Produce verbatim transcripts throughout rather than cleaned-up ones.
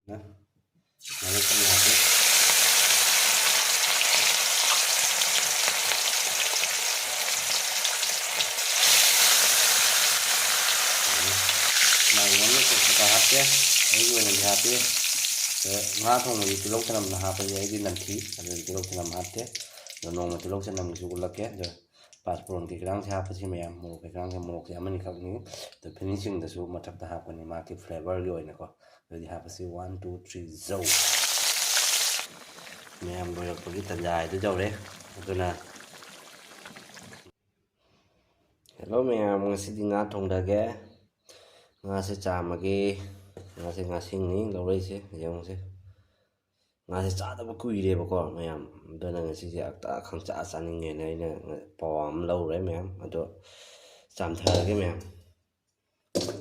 ꯃꯔꯣꯏ ꯀꯟꯅ ꯍꯥꯞꯄꯤ꯫ ꯃꯥꯒꯤ ꯃꯃꯤꯡ ꯀꯩꯀꯥ ꯍꯥꯞꯇꯦ, ꯑꯩꯒꯤ ꯑꯣꯏꯅꯗꯤ ꯍꯥꯞꯄꯤ꯫ ꯑꯗꯣ ꯉꯥ ꯊꯣꯡꯕꯗꯤ ꯇꯤꯜꯍꯧ ꯆꯅꯝꯅ ꯍꯥꯞꯄꯗꯤ ꯑꯩꯗꯤ ꯅꯝꯊꯤ, ꯑꯗꯨꯅ ꯇꯤꯜꯍꯧ ꯆꯅꯝ ꯍꯥꯞꯇꯦ꯫ ꯑꯗꯣ ꯅꯣꯡꯃ ꯇꯤꯜꯍꯧ ꯆꯅꯝꯒꯤꯁꯨ ꯎꯠꯂꯛꯀꯦ꯫ ꯑꯗꯣ ꯄꯥꯁꯄꯣꯔꯟꯒꯤ ꯀꯩꯀꯥꯡꯁꯦ ꯍꯥꯞꯄꯁꯤ ꯃꯌꯥꯝ, ꯃꯣꯔꯣꯛ ꯀꯩꯀꯥꯡꯁꯦ, ꯃꯣꯔꯣꯛꯁꯦ ꯑꯃꯅꯤꯈꯛꯅꯤ꯫ ꯑꯗꯣ ꯐꯤꯅꯤꯁꯤꯡꯗꯁꯨ ꯃꯊꯛꯇ ꯍꯥꯞꯀꯅꯤ ꯃꯥꯒꯤ ꯐ꯭ꯂꯦꯕꯔꯒꯤ ꯑꯣꯏꯅꯀꯣ꯫ ꯑꯗꯨꯗꯤ ꯍꯥꯞꯄꯁꯤ꯫ One, two, three, ꯖꯧ꯫ ꯃꯌꯥꯝ ꯂꯣꯏꯔꯛꯄꯒꯤ ꯇꯟꯖꯥ ꯍꯥꯏꯗꯨ ꯌꯧꯔꯦ꯫ ꯑꯗꯨꯅ ꯍꯦꯜꯂꯣ ꯃꯌꯥꯝ, ꯉꯁꯤꯗꯤ ꯉꯥ ꯊꯣꯡꯗꯒꯦ꯫ ꯉꯥꯁꯦ ꯆꯥꯝꯃꯒꯤ, ꯉꯥꯁꯦ ꯉꯥꯁꯤꯡꯅꯤ ꯂꯧꯔꯛꯏꯁꯦ, ꯌꯦꯡꯉꯨꯁꯦ꯫ ꯉꯥꯁꯦ ꯆꯥꯗꯕ ꯀꯨꯏꯔꯦꯕꯀꯣ ꯃꯌꯥꯝ, ꯑꯗꯨꯅ ꯉꯁꯤꯁꯦ ꯑꯛꯇ ꯈꯪꯆꯥ ꯆꯥꯅꯤꯡꯉꯦꯅ ꯑꯩꯅ ꯄꯋꯥ ꯑꯃ ꯂꯧꯔꯦ ꯃꯌꯥꯝ꯫ ꯑꯗꯣ ꯆꯥꯝꯊꯔꯒꯦ ꯃꯌꯥꯝ꯫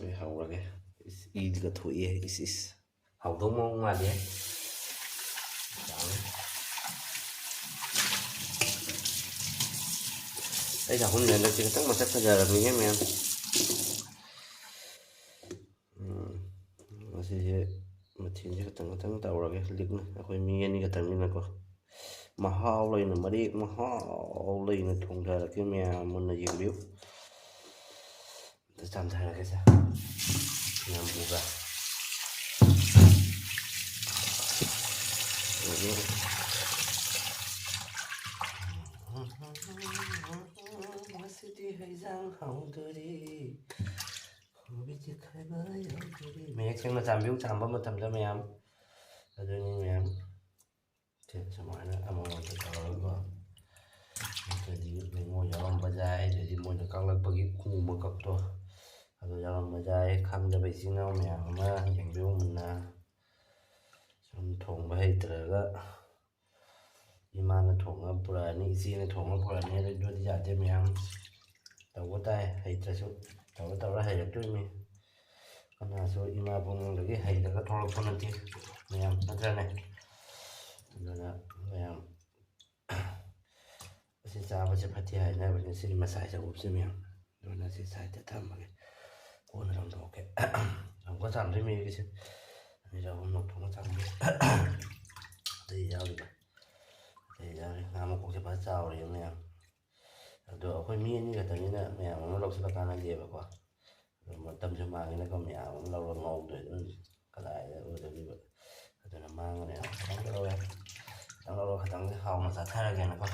ꯑꯩ ꯍꯧꯔꯒꯦ꯫ ꯏꯁ, ꯏꯗꯤꯒ ꯊꯣꯛꯑꯦ꯫ ꯏꯁ, ꯏꯁ꯫ ꯍꯥꯎꯗꯧ ꯃꯑꯣꯡ ꯃꯥꯜꯂꯦ꯫ ꯑꯩ ꯆꯥꯛꯈꯨꯝꯁꯦ ꯍꯟꯗꯛꯇꯤ ꯈꯤꯇꯪ ꯃꯁꯛ ꯐꯖꯔꯕꯅꯤꯍꯦ ꯃꯌꯥꯝ꯫ ꯎꯝ, ꯉꯁꯤꯁꯦ ꯃꯊꯦꯜꯁꯦ ꯈꯤꯇꯪ ꯈꯤꯇꯪ ꯇꯧꯔꯒꯦ ꯂꯤꯛꯅ꯫ ꯑꯩꯈꯣꯏ ꯃꯤ ꯑꯅꯤ ꯈꯛꯇꯪꯅꯤꯅꯀꯣ꯫ ꯃꯍꯥꯎ ꯂꯩꯅ, ꯃꯔꯦꯛ ꯃꯍꯥꯎ ꯂꯩꯅ ꯊꯣꯡꯊꯔꯛꯀꯦ ꯃꯌꯥꯝ ꯃꯨꯟꯅ ꯌꯦꯡꯕꯤꯌꯨ꯫ ꯑꯝꯇ ꯆꯥꯝꯊꯔꯒꯦꯁꯦ꯫ ꯌꯥꯝ ꯎꯕ꯭ꯔꯥ? ꯉꯁꯤꯗꯤ ꯍꯩꯖꯥꯡ ꯍꯥꯎꯗꯣꯔꯤ꯫ ꯈꯣꯝꯕꯤ ꯆꯤꯛꯈꯥꯏꯕ ꯌꯥꯎꯗꯣꯔꯤ꯫ ꯃꯌꯦꯛ ꯁꯦꯡꯅ ꯆꯥꯝꯕꯤꯌꯨ, ꯆꯥꯝꯕ ꯃꯇꯝꯗ ꯃꯌꯥꯝ꯫ ꯑꯗꯨꯅꯤ ꯃꯌꯥꯝ꯫ ꯁꯦ, ꯁꯨꯃꯥꯏꯅ ꯑꯃꯃꯝꯇ ꯇꯧꯔꯒꯀꯣ꯫ ꯅꯠꯇ꯭ꯔꯗꯤ ꯂꯩꯉꯣꯏ ꯌꯥꯎꯔꯝꯕ ꯌꯥꯏ, ꯑꯗꯩꯗꯤ ꯃꯣꯏꯅ ꯀꯛꯂꯛꯄꯒꯤ ꯎ ꯃꯀꯛꯇꯣ ꯑꯗꯨ ꯌꯥꯎꯔꯝꯕ ꯌꯥꯏ꯫ ꯈꯪꯗꯕ ꯏꯆꯤꯟ ꯏꯅꯥꯎ ꯃꯌꯥꯝ ꯑꯃ ꯌꯦꯡꯕꯤꯌꯨ ꯃꯨꯟꯅ꯫ ꯁꯨꯝ ꯊꯣꯡꯕ ꯍꯩꯇ꯭ꯔꯒ ꯏꯃꯥꯅ ꯊꯣꯡꯉ ꯄꯨꯔꯛꯑꯅꯤ, ꯏꯆꯦꯅ ꯊꯣꯡꯉ ꯄꯨꯔꯛꯑꯅꯤ, ꯑꯗꯨꯗꯤ ꯌꯥꯗꯦ ꯃꯌꯥꯝ꯫ ꯇꯧꯕ ꯇꯥꯏ, ꯍꯩꯇ꯭ꯔꯁꯨ ꯇꯧꯔ ꯇꯧꯔ ꯍꯩꯔꯛꯇꯣꯏꯅꯤ꯫ ꯀꯅꯥꯁꯨ ꯏꯃꯥ ꯄꯨꯛꯅꯨꯡꯗꯒꯤ ꯍꯩꯔꯒ ꯊꯣꯛꯂꯛꯄ ꯅꯠꯇꯦ ꯃꯌꯥꯝ, ꯅꯠꯇ꯭ꯔꯅꯦ? ꯑꯗꯨꯅ ꯃꯌꯥꯝ, ꯑꯁꯤ ꯆꯥꯕꯁꯦ ꯐꯠꯇꯦ ꯍꯥꯏꯅꯕꯅꯦ, ꯁꯤꯒꯤ ꯃꯁꯥꯏ ꯆꯥꯛꯀꯨꯞꯁꯦ ꯃꯌꯥꯝ꯫ ꯑꯗꯨꯅ ꯁꯤ ꯁꯥꯏꯗꯇ ꯊꯝꯃꯒꯦ, ꯀꯣꯟꯅ ꯂꯪꯊꯣꯛꯀꯦ꯫ ꯑꯃꯨꯛꯀ ꯆꯥꯝꯗꯣꯏ ꯃꯤꯒꯤꯁꯦ꯫ ꯆꯍꯨꯝ ꯂꯧꯊꯣꯛꯑꯒ ꯆꯥꯝꯃꯒꯦ꯫ ꯑꯇꯩ ꯌꯥꯎꯔꯤꯕ? ꯑꯇꯩ ꯌꯥꯎꯔꯤ꯫ ꯉꯥ ꯃꯀꯣꯛꯁꯦ ꯐꯖ ꯆꯥꯎꯔꯦ ꯃꯌꯥꯝ꯫ ꯑꯗꯣ ꯑꯩꯈꯣꯏ ꯃꯤ ꯑꯅꯤ ꯈꯛꯇꯅꯤꯅ ꯃꯌꯥꯝ ꯑꯃ ꯂꯧꯁꯤꯜꯂ ꯀꯥꯟꯅꯗꯦꯕꯀꯣ꯫ ꯑꯗꯣ ꯃꯇꯝꯁꯨ ꯃꯥꯡꯉꯤꯅꯀꯣ, ꯃꯌꯥꯝ ꯑꯃ ꯂꯧꯔꯒ ꯉꯧꯗꯣꯏ ꯑꯗꯨꯝ ꯀꯗꯥꯏꯗ ꯎꯗꯣꯔꯤꯕ? ꯑꯗꯨꯅ ꯃꯥꯡꯉꯅꯦꯕ꯫ ꯈꯤꯇꯪ ꯂꯧꯔꯦ, ꯈꯤꯇꯪ ꯂꯧꯔꯒ ꯈꯤꯇꯪꯗꯤ ꯍꯥꯎꯅ ꯆꯥꯊꯔꯒꯦꯅꯀꯣ꯫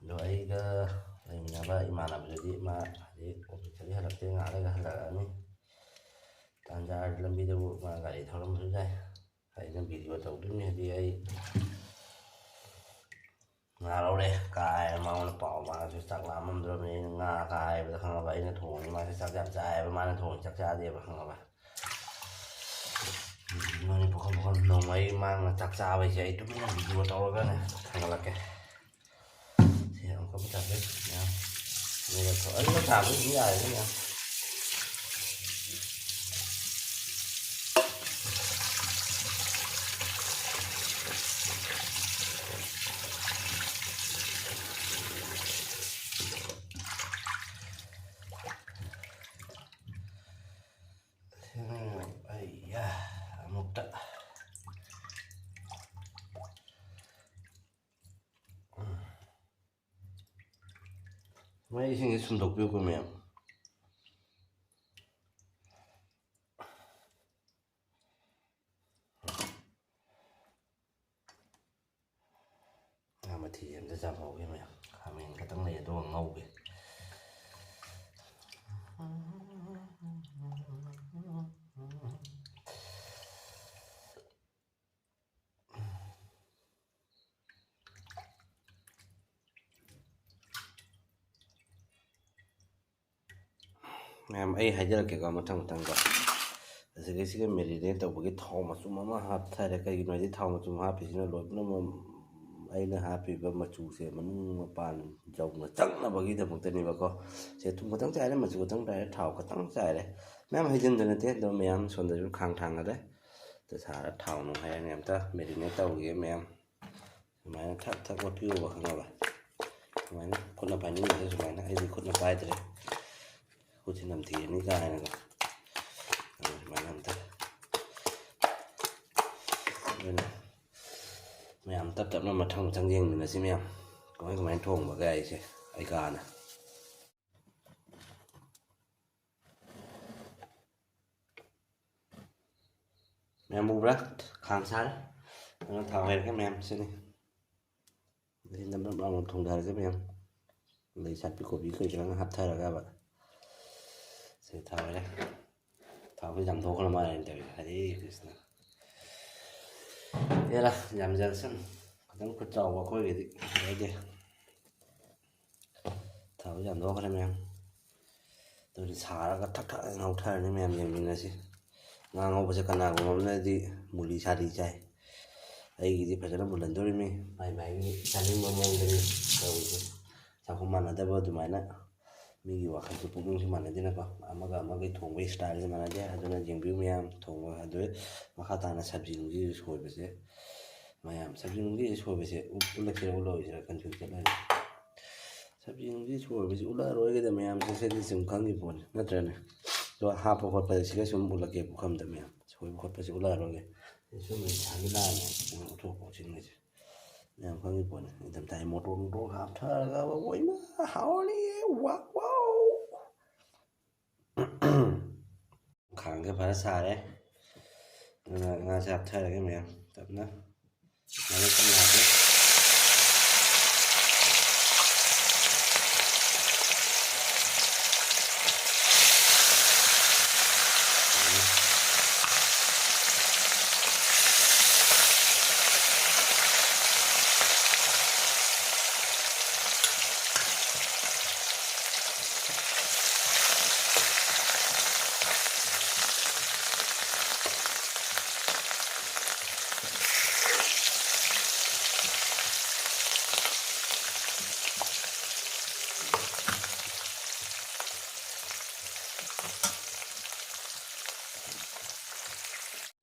ꯑꯗꯣ ꯑꯩꯒ ꯂꯩꯃꯤꯟꯅꯕ ꯏꯃꯥꯟꯅꯕꯗꯨꯗꯤ ꯃꯥ ꯍꯧꯖꯤꯛ ꯑꯣꯐꯤꯁꯇꯒꯤ ꯍꯜꯂꯛꯇꯦ, ꯉꯥꯏꯍꯥꯛ ꯂꯩꯔꯒ ꯍꯜꯂꯛꯑꯅꯤ꯫ ꯇꯥꯟꯖꯥꯔꯗꯤ ꯂꯝꯕꯤꯗꯕꯨ ꯃꯥ ꯒꯥꯔꯤ ꯊꯧꯔꯝꯕꯁꯨ ꯌꯥꯏ꯫ ꯑꯩꯅ ꯚꯤꯗꯤꯑꯣ ꯇꯧꯗꯣꯏꯅꯤ ꯍꯥꯏꯗꯤ ꯑꯩ ꯉꯥ ꯂꯧꯔꯦ ꯀꯥꯏ ꯃꯉꯣꯟꯗ ꯄꯥꯎ, ꯃꯥꯁꯨ ꯆꯥꯛ ꯂꯥꯝꯃꯝꯗ꯭ꯔꯕꯅꯤ꯫ ꯑꯩꯅ ꯉꯥ ꯀꯥ ꯍꯥꯏꯕꯗ ꯈꯪꯉꯕ ꯑꯩꯅ ꯊꯣꯡꯉꯤ, ꯃꯥꯁꯦ ꯆꯥꯛ ꯌꯥꯝ ꯆꯥꯏꯌꯦꯕ, ꯃꯥꯅ ꯊꯣꯡꯉꯤ ꯆꯥꯛ ꯆꯥꯗꯦꯕ ꯈꯪꯉꯕ꯫ ꯃꯣꯏꯅꯤ ꯄꯨꯈꯝ ꯄꯨꯈꯝ ꯅꯣꯡꯃꯩ ꯃꯥꯡꯅ ꯆꯥꯛ ꯆꯥꯕꯩꯁꯦ ꯑꯩ ꯇꯨꯃꯤꯟꯅ ꯚꯤꯗꯤꯑꯣ ꯇꯧꯔꯒꯅꯦ ꯊꯥꯒꯠꯂꯛꯀꯦ꯫ ꯁꯤ ꯑꯃꯨꯛꯀ ꯃꯆꯥꯁꯦ ꯃꯌꯥꯝ ꯑꯅꯤꯔꯛ ꯊꯣꯛ-, ꯑꯅꯤꯔꯛ ꯊꯥꯕ ꯑꯗꯨꯝ ꯌꯥꯔꯦꯗ ꯃꯌꯥꯝ꯫ ꯑꯩꯌꯥ, ꯑꯃꯨꯛꯇ꯫ ꯃꯩꯁꯤꯡꯁꯦ ꯁꯨꯝꯗꯣꯛꯄꯤꯌꯨꯀꯣ ꯃꯌꯥꯝ꯫ ꯉꯥ ꯃꯊꯤꯁꯦ ꯑꯝꯇ ꯆꯥꯝꯍꯧꯒꯦ ꯃꯌꯥꯝ꯫ ꯈꯥꯃꯦꯟ ꯈꯛꯇꯪ ꯂꯩ, ꯑꯗꯨꯒ ꯉꯧꯒꯦ꯫ ꯃꯌꯥꯝ, ꯑꯩ ꯍꯥꯏꯖꯔꯛꯀꯦꯀꯣ, ꯃꯊꯪ ꯃꯊꯪꯀꯣ꯫ ꯑꯁꯤꯒ ꯁꯤꯒ marinate ꯇꯧꯕꯒꯤ ꯊꯥꯎ ꯃꯆꯨꯝ ꯑꯃ ꯍꯥꯞꯊꯔꯦ꯫ ꯀꯩꯒꯤꯅꯣ ꯍꯥꯏꯗꯤ ꯊꯥꯎ ꯃꯆꯨꯝ ꯍꯥꯞꯄꯤꯁꯤꯅ ꯂꯣꯏ ꯄꯨꯝꯅꯃꯛ ꯑꯩꯅ ꯍꯥꯞꯄꯤꯕ ꯃꯆꯨꯁꯦ ꯃꯅꯨꯡ ꯃꯄꯥꯟ ꯌꯧꯅ ꯆꯪꯅꯕꯒꯤꯗꯃꯛꯇꯅꯦꯕꯀꯣ꯫ ꯁꯦ ꯊꯨꯝ ꯈꯛꯇꯪ ꯆꯥꯏꯔꯦ, ꯃꯆꯨ ꯈꯛꯇꯪ ꯆꯥꯏꯔꯦ, ꯊꯥꯎ ꯈꯛꯇꯪ ꯆꯥꯏꯔꯦ꯫ ꯃꯌꯥꯝ ꯍꯩꯖꯤꯟꯕ ꯅꯠꯇꯦ, ꯑꯗꯣ ꯃꯌꯥꯝ ꯁꯣꯝꯗꯁꯨ ꯈꯥꯡ ꯊꯥꯡꯒꯠꯂꯦ꯫ ꯑꯗ ꯁꯥꯔ ꯊꯥꯎ ꯅꯨꯡ ꯍꯩꯔꯅꯤ, ꯑꯝꯇ marinate ꯇꯧꯈꯤꯒꯦ ꯃꯌꯥꯝ꯫ ꯁꯨꯃꯥꯏꯅ ꯊꯛ ꯊꯛ ꯑꯣꯠꯄꯤꯌꯣꯕ, ꯈꯪꯉꯕ? ꯁꯨꯃꯥꯏꯅ ꯈꯨꯠꯅ ꯄꯥꯏꯅꯤꯡꯗ꯭ꯔꯁꯨ ꯁꯨꯃꯥꯏꯅ, ꯑꯩꯗꯤ ꯈꯨꯠꯅ ꯄꯥꯏꯗ꯭ꯔꯦ, ꯈꯨꯠꯁꯤ ꯅꯝꯊꯤꯔꯅꯤ ꯀꯥꯏꯅꯀꯣ꯫ ꯑꯗꯨ ꯁꯨꯃꯥꯏꯅ ꯑꯝꯇ ꯑꯗꯨꯅ ꯃꯌꯥꯝ ꯇꯞ ꯇꯞꯅ ꯃꯊꯪ ꯃꯊꯪ ꯌꯦꯡꯃꯤꯟꯅꯁꯤ ꯃꯌꯥꯝ, ꯀꯃꯥꯏ ꯀꯃꯥꯏꯅ ꯊꯣꯡꯕꯒꯦ ꯍꯥꯏꯁꯦ ꯑꯩ ꯀꯥꯅ꯫ ꯃꯌꯥꯝ ꯎꯕ꯭ꯔꯥ? ꯈꯥꯡ ꯁꯥꯔꯦ꯫ ꯑꯗꯨꯅ ꯊꯥꯎ ꯍꯩꯔꯒꯦ ꯃꯌꯥꯝ, ꯁꯤꯅꯤ꯫ ꯑꯗꯩ ꯅꯞ ꯅꯞ ꯂꯥꯎꯅ ꯊꯣꯡꯊꯔꯒꯦ ꯃꯌꯥꯝ꯫ ꯑꯗꯩ ꯁꯥꯠꯄꯤ ꯀꯣꯕꯤ ꯀꯩ ꯀꯩꯅꯣ ꯍꯥꯞꯊꯔꯒꯕ꯫ ꯁꯤ ꯊꯥꯎ ꯍꯩꯔꯦ꯫ ꯊꯥꯎꯁꯤ ꯌꯥꯝ ꯊꯣꯛꯈ꯭ꯔ ꯃꯥꯜꯂꯦꯅ ꯇꯧꯔꯤꯁꯦ꯫ ꯍꯔꯦ ꯀ꯭ꯔꯤꯁꯅ꯫ ꯑꯦꯔꯥ, ꯌꯥꯝꯖꯔꯁꯅꯨ꯫ ꯈꯤꯇꯪ ꯈꯨꯠ ꯆꯥꯎꯕ ꯑꯩꯈꯣꯏꯒꯤꯗꯤ ꯂꯩꯇꯦ꯫ ꯊꯥꯎꯁꯤ ꯌꯥꯝ ꯊꯣꯛꯈ꯭ꯔꯦ ꯃꯌꯥꯝ꯫ ꯑꯗꯨꯗꯤ ꯁꯥꯔꯒ ꯊꯛ ꯊꯛ ꯉꯧꯊꯔꯅꯤ ꯃꯌꯥꯝ, ꯌꯦꯡꯃꯤꯟꯅꯁꯤ꯫ ꯉꯥ ꯉꯧꯕꯁꯦ ꯀꯅꯥꯒꯨꯝꯕ ꯑꯃꯅꯗꯤ ꯃꯨꯂꯤ ꯁꯥꯔꯤ ꯆꯥꯏ꯫ ꯑꯩꯒꯤꯗꯤ ꯐꯖꯅ ꯃꯨꯜꯍꯟꯗꯣꯔꯤꯃꯤ꯫ ꯃꯥꯏ ꯃꯥꯏꯒꯤ ꯆꯥꯅꯤꯡꯕ ꯃꯑꯣꯡꯗꯅꯤ ꯇꯧꯔꯤꯁꯦ꯫ ꯆꯥꯛꯈꯨꯝ ꯃꯥꯟꯅꯗꯕ ꯑꯗꯨꯃꯥꯏꯅ ꯃꯤꯒꯤ ꯋꯥꯈꯜꯁꯨ ꯄꯨꯛꯅꯤꯡꯁꯨ ꯃꯥꯟꯅꯗꯦꯅꯀꯣ꯫ ꯑꯃꯒ ꯑꯃꯒꯤ ꯊꯣꯡꯕꯒꯤ ꯏꯁꯇꯥꯏꯜꯁꯦ ꯃꯥꯟꯅꯗꯦ꯫ ꯑꯗꯨꯅ ꯌꯦꯡꯕꯤꯌꯨ ꯃꯌꯥꯝ, ꯊꯣꯡꯕ ꯑꯗꯨ ꯃꯈꯥ ꯇꯥꯅ ꯁꯕꯖꯤ ꯅꯨꯡꯖꯤ ꯁꯣꯏꯕꯁꯦ, ꯃꯌꯥꯝ ꯁꯕꯖꯤ ꯅꯨꯡꯖꯤ ꯁꯣꯏꯕꯁꯦ ꯎ-, ꯎꯠꯂꯛꯁꯤꯔ ꯎꯠꯂꯛꯑꯣꯏꯁꯤꯔ ꯀꯟꯐ꯭ꯌꯨꯁ ꯆꯠꯂꯅꯤ꯫ ꯁꯕꯖꯤ ꯅꯨꯡꯖꯤ ꯁꯣꯏꯕꯁꯤ ꯎꯠꯂꯛꯑꯔꯣꯏꯒꯦꯗ ꯃꯌꯥꯝꯁꯦ, ꯁꯤꯗꯤ ꯁꯨꯝ ꯈꯪꯉꯤ ꯄꯣꯠꯅꯤ ꯅꯠꯇ꯭ꯔꯅꯦ? ꯑꯗꯣ ꯍꯥꯞꯄ ꯈꯣꯠꯄꯗ ꯁꯤꯒ ꯁꯨꯝ ꯎꯠꯂꯛꯀꯦ ꯄꯨꯈꯝꯗ ꯃꯌꯥꯝ꯫ ꯁꯣꯏꯕ ꯈꯣꯠꯄꯁꯤ ꯎꯠꯂꯛꯑꯔꯣꯏꯒꯦ꯫ ꯁꯨꯝ ꯏꯁꯥꯒꯤ ꯂꯥꯟꯅ ꯁꯨꯝ ꯎꯠꯊꯣꯛꯄ ꯁꯤꯡꯉꯩꯁꯦ꯫ ꯌꯥꯝ ꯈꯪꯉꯤ ꯄꯣꯠꯅꯤ꯫ ꯏꯪꯊꯝꯊꯥꯒꯤ ꯃꯣꯇꯣꯔ ꯅꯨꯡꯇꯣꯔ ꯍꯥꯞꯊꯔꯒ ꯑꯣꯏꯃ ꯍꯥꯎꯔꯅꯤꯌꯦ꯫ ꯋꯥ ꯋꯥꯎ꯫ ꯈꯥꯡꯁꯦ ꯐꯖꯅ ꯁꯥꯔꯦ꯫ ꯑꯗꯨꯅ ꯉꯥꯁꯦ ꯍꯥꯞꯊꯔꯒꯦ ꯃꯌꯥꯝ ꯇꯞꯅ꯫ ꯃꯌꯥꯝ ꯇꯞꯅ ꯍꯥꯞꯄꯦ꯫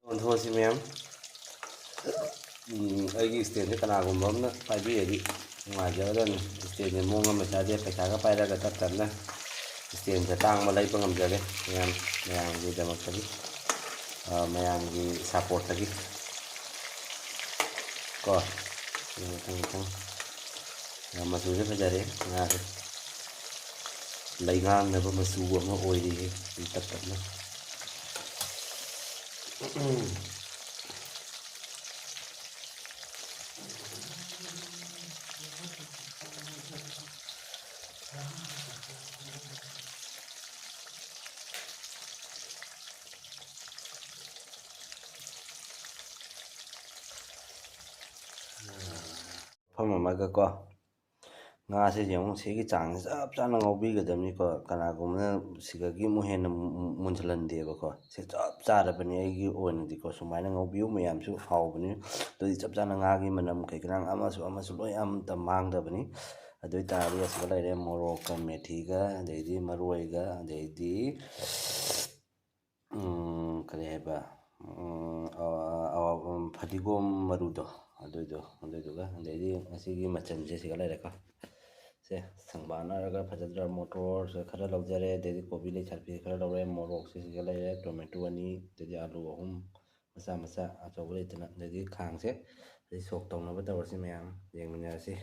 ꯑꯣꯟꯊꯣꯛꯑꯁꯤ ꯃꯌꯥꯝ꯫ ꯎꯝ, ꯑꯩꯒꯤ ꯏꯁꯇꯦꯟꯁꯦ ꯀꯅꯥꯒꯨꯝꯕ ꯑꯃꯅ ꯄꯥꯏꯕꯤꯔꯗꯤ ꯅꯨꯡꯉꯥꯏꯖꯒꯗꯕꯅꯤ꯫ ꯏꯁꯇꯦꯟꯁꯦ ꯃꯑꯣꯡ ꯑꯃ ꯆꯥꯗꯦ꯫ ꯄꯩꯁꯥꯒ ꯄꯥꯏꯔꯒ ꯇꯞ ꯇꯞꯅ ꯏꯁꯇꯦꯟꯁꯦ ꯇꯥꯡꯕ ꯂꯩꯕ ꯉꯝꯖꯔꯦ ꯃꯌꯥꯝ, ꯃꯌꯥꯝꯒꯤꯗꯃꯛꯇꯒꯤ, ꯑ, ꯃꯌꯥꯝꯒꯤ ꯁꯞꯄꯣꯔꯠꯇꯒꯤ꯫ ꯀꯣ꯫ ꯃꯊꯪ ꯃꯊꯪ꯫ ꯌꯥꯝ ꯃꯆꯨꯁꯦ ꯐꯖꯔꯦ ꯉꯥꯁꯦ꯫ ꯂꯩꯉꯥꯡꯅꯕ ꯃꯆꯨ ꯑꯃ ꯑꯣꯏꯔꯤꯌꯦ꯫ ꯇꯞ ꯇꯞꯅ꯫ ꯃꯐꯝ ꯑꯃꯒꯀꯣ, ꯉꯥꯁꯦ ꯌꯦꯡꯉꯨ, ꯁꯤꯒꯤ ꯆꯥꯡꯁꯦ ꯆꯞ ꯆꯥꯅ ꯉꯧꯕꯤꯒꯗꯕꯅꯤꯀꯣ꯫ ꯀꯅꯥꯒꯨꯝꯕꯅ ꯁꯤꯗꯒꯤ ꯑꯃꯨꯛ ꯍꯦꯟꯅ ꯃꯨ-, ꯃꯨ-, ꯃꯨꯟꯁꯤꯜꯍꯟꯗꯦꯕꯀꯣ꯫ ꯁꯤ ꯆꯞ ꯆꯥꯔꯕꯅꯤ ꯑꯩꯒꯤ ꯑꯣꯏꯅꯗꯤꯀꯣ꯫ ꯁꯨꯃꯥꯏꯅ ꯉꯧꯕꯤꯌꯨ ꯃꯌꯥꯝꯁꯨ ꯍꯥꯎꯕꯅꯤ꯫ ꯑꯗꯨꯗꯤ ꯆꯞ ꯆꯥꯅ ꯉꯥꯒꯤ ꯃꯅꯝ ꯀꯩ ꯀꯔꯥꯡ ꯑꯃꯁꯨ ꯑꯃꯁꯨ ꯂꯣꯏ ꯑꯝꯇ ꯃꯥꯡꯗꯕꯅꯤ꯫ ꯑꯗꯨ ꯑꯣꯏ ꯇꯥꯔꯗꯤ ꯑꯁꯤꯗ ꯂꯩꯔꯦ ꯃꯣꯔꯣꯛꯀ ꯃꯦꯊꯤꯒ, ꯑꯗꯩꯗꯤ ꯃꯔꯣꯏꯒ, ꯑꯗꯩꯗꯤ ꯎꯝ, ꯀꯔꯤ ꯍꯥꯏꯕ, ꯎꯝ, ꯑ, ꯑ, ꯎꯝ, ꯐꯗꯤꯒꯣꯝ ꯃꯔꯨꯗꯣ, ꯑꯗꯨꯏꯗꯣ, ꯑꯗꯨꯏꯗꯨꯒ, ꯑꯗꯩꯗꯤ ꯉꯁꯤꯒꯤ ꯃꯆꯜꯁꯦ ꯁꯤꯒ ꯂꯩꯔꯦꯀꯣ꯫ ꯁꯦ, ꯁꯪꯕꯥꯅꯔꯒ ꯐꯖꯗ꯭ꯔ ꯃꯣꯇꯣꯔꯁꯦ ꯈꯔ ꯂꯧꯖꯔꯦ, ꯑꯗꯩꯗꯤ ꯀꯣꯕꯤ ꯂꯩ ꯁꯥꯠꯄꯤ ꯈꯔ ꯂꯧꯔꯦ, ꯃꯣꯔꯣꯛꯁꯦ ꯁꯤꯒ ꯂꯩꯔꯦ, ꯇꯣꯃꯦꯇꯣ ꯑꯅꯤ, ꯑꯗꯩꯗꯤ ꯑꯂꯨ ꯑꯍꯨꯝ, ꯃꯆꯥ ꯃꯆꯥ, ꯑꯆꯧꯕ ꯂꯩꯇꯅ, ꯑꯗꯩꯗꯤ ꯈꯥꯡꯁꯦ ꯑꯩ ꯁꯣꯛ ꯇꯧꯅꯕ ꯇꯧꯔꯁꯤ ꯃꯌꯥꯝ, ꯌꯦꯡꯃꯤꯟꯅꯔꯁꯤ꯫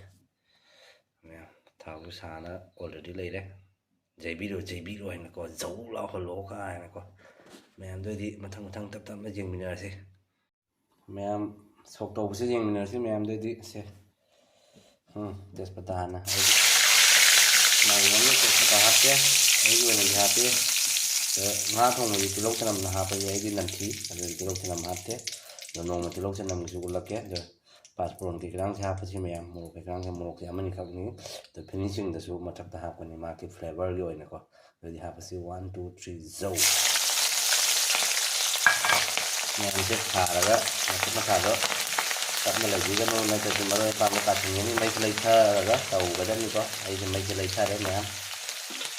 ꯃꯌꯥꯝ, ꯊꯥꯎꯁꯨ ꯁꯥꯅ already ꯂꯩꯔꯦ꯫ "ꯌꯩꯕꯤꯔꯣ, ꯌꯩꯕꯤꯔꯣ" ꯍꯥꯏꯅꯀꯣ, "ꯖꯧ ꯂꯥꯎꯍꯜꯂꯣ" ꯀꯥꯏꯅꯀꯣ꯫ ꯃꯌꯥꯝꯗꯣ ꯑꯩꯗꯤ ꯃꯊꯪ ꯃꯊꯪ ꯇꯞ ꯇꯞꯅ ꯌꯦꯡꯃꯤꯟꯅꯔꯁꯤ꯫ ꯃꯌꯥꯝ, ꯁꯣꯛ ꯇꯧꯕꯁꯦ ꯌꯦꯡꯃꯤꯟꯅꯔꯁꯤ ꯃꯌꯥꯝꯗꯣ ꯑꯩꯗꯤ꯫ ꯁꯦ꯫ ꯎꯝ, ꯇꯦꯖꯄꯇꯥ ꯍꯥꯟꯅ꯫ ꯑꯩꯗꯤ ꯃꯥꯏꯔꯦꯟ ꯑꯃ ꯇꯦꯖꯄꯇꯥ ꯍꯥꯞꯄꯦ꯫ ꯑꯩꯒꯤ ꯑꯣꯏꯅꯗꯤ ꯍꯥꯞꯄꯦ꯫ ꯑꯗꯣ ꯉꯥ ꯊꯣꯡꯕꯗꯤ ꯇꯤꯜꯍꯧ ꯆꯅꯝꯅ ꯍꯥꯞꯄꯁꯦ ꯑꯩꯗꯤ ꯅꯝꯊꯤ꯫ ꯑꯗꯨꯗꯤ ꯇꯤꯜꯍꯧ ꯆꯅꯝ ꯍꯥꯞꯇꯦ꯫ ꯑꯗꯣ ꯅꯣꯡꯃ ꯇꯤꯜꯍꯧ ꯆꯅꯝꯒꯤꯁꯨ ꯎꯠꯂꯛꯀꯦ꯫ ꯑꯗꯣ ꯄꯥꯁꯄꯣꯔꯟ ꯀꯩꯀꯥꯡꯁꯦ ꯍꯥꯞꯄꯁꯤ ꯃꯌꯥꯝ, ꯃꯣꯔꯣꯛ ꯀꯩꯀꯥꯡꯁꯦ, ꯃꯣꯔꯣꯛꯁꯦ ꯑꯃꯅꯤꯈꯛꯅꯤ꯫ ꯑꯗꯣ ꯐꯤꯅꯤꯁꯤꯡꯗꯁꯨ ꯃꯊꯛꯇ ꯍꯥꯞꯀꯅꯤ ꯃꯥꯒꯤ flavourꯒꯤ ꯑꯣꯏꯅꯀꯣ꯫ ꯑꯗꯨꯗꯤ ꯍꯥꯞꯄꯁꯤ꯫ One, two, three, ꯖꯧ! ꯃꯌꯥꯝꯁꯦ ꯊꯥꯔꯒ ꯃꯈꯨꯠ ꯃꯈꯥꯗꯣ ꯇꯞꯅ ꯂꯩꯕꯤꯒꯅꯨ, ꯅꯠꯇ꯭ꯔꯗꯤ ꯃꯔꯣꯏ ꯃꯄꯥꯡꯗꯣ ꯀꯥꯁꯤꯟꯒꯅꯤ꯫ ꯃꯩꯁꯦ ꯂꯩꯊꯔꯒ ꯇꯧꯒꯗꯕꯅꯤꯀꯣ꯫ ꯑꯩꯁꯦ ꯃꯩꯁꯦ ꯂꯩꯊꯔꯦ ꯃꯌꯥꯝ,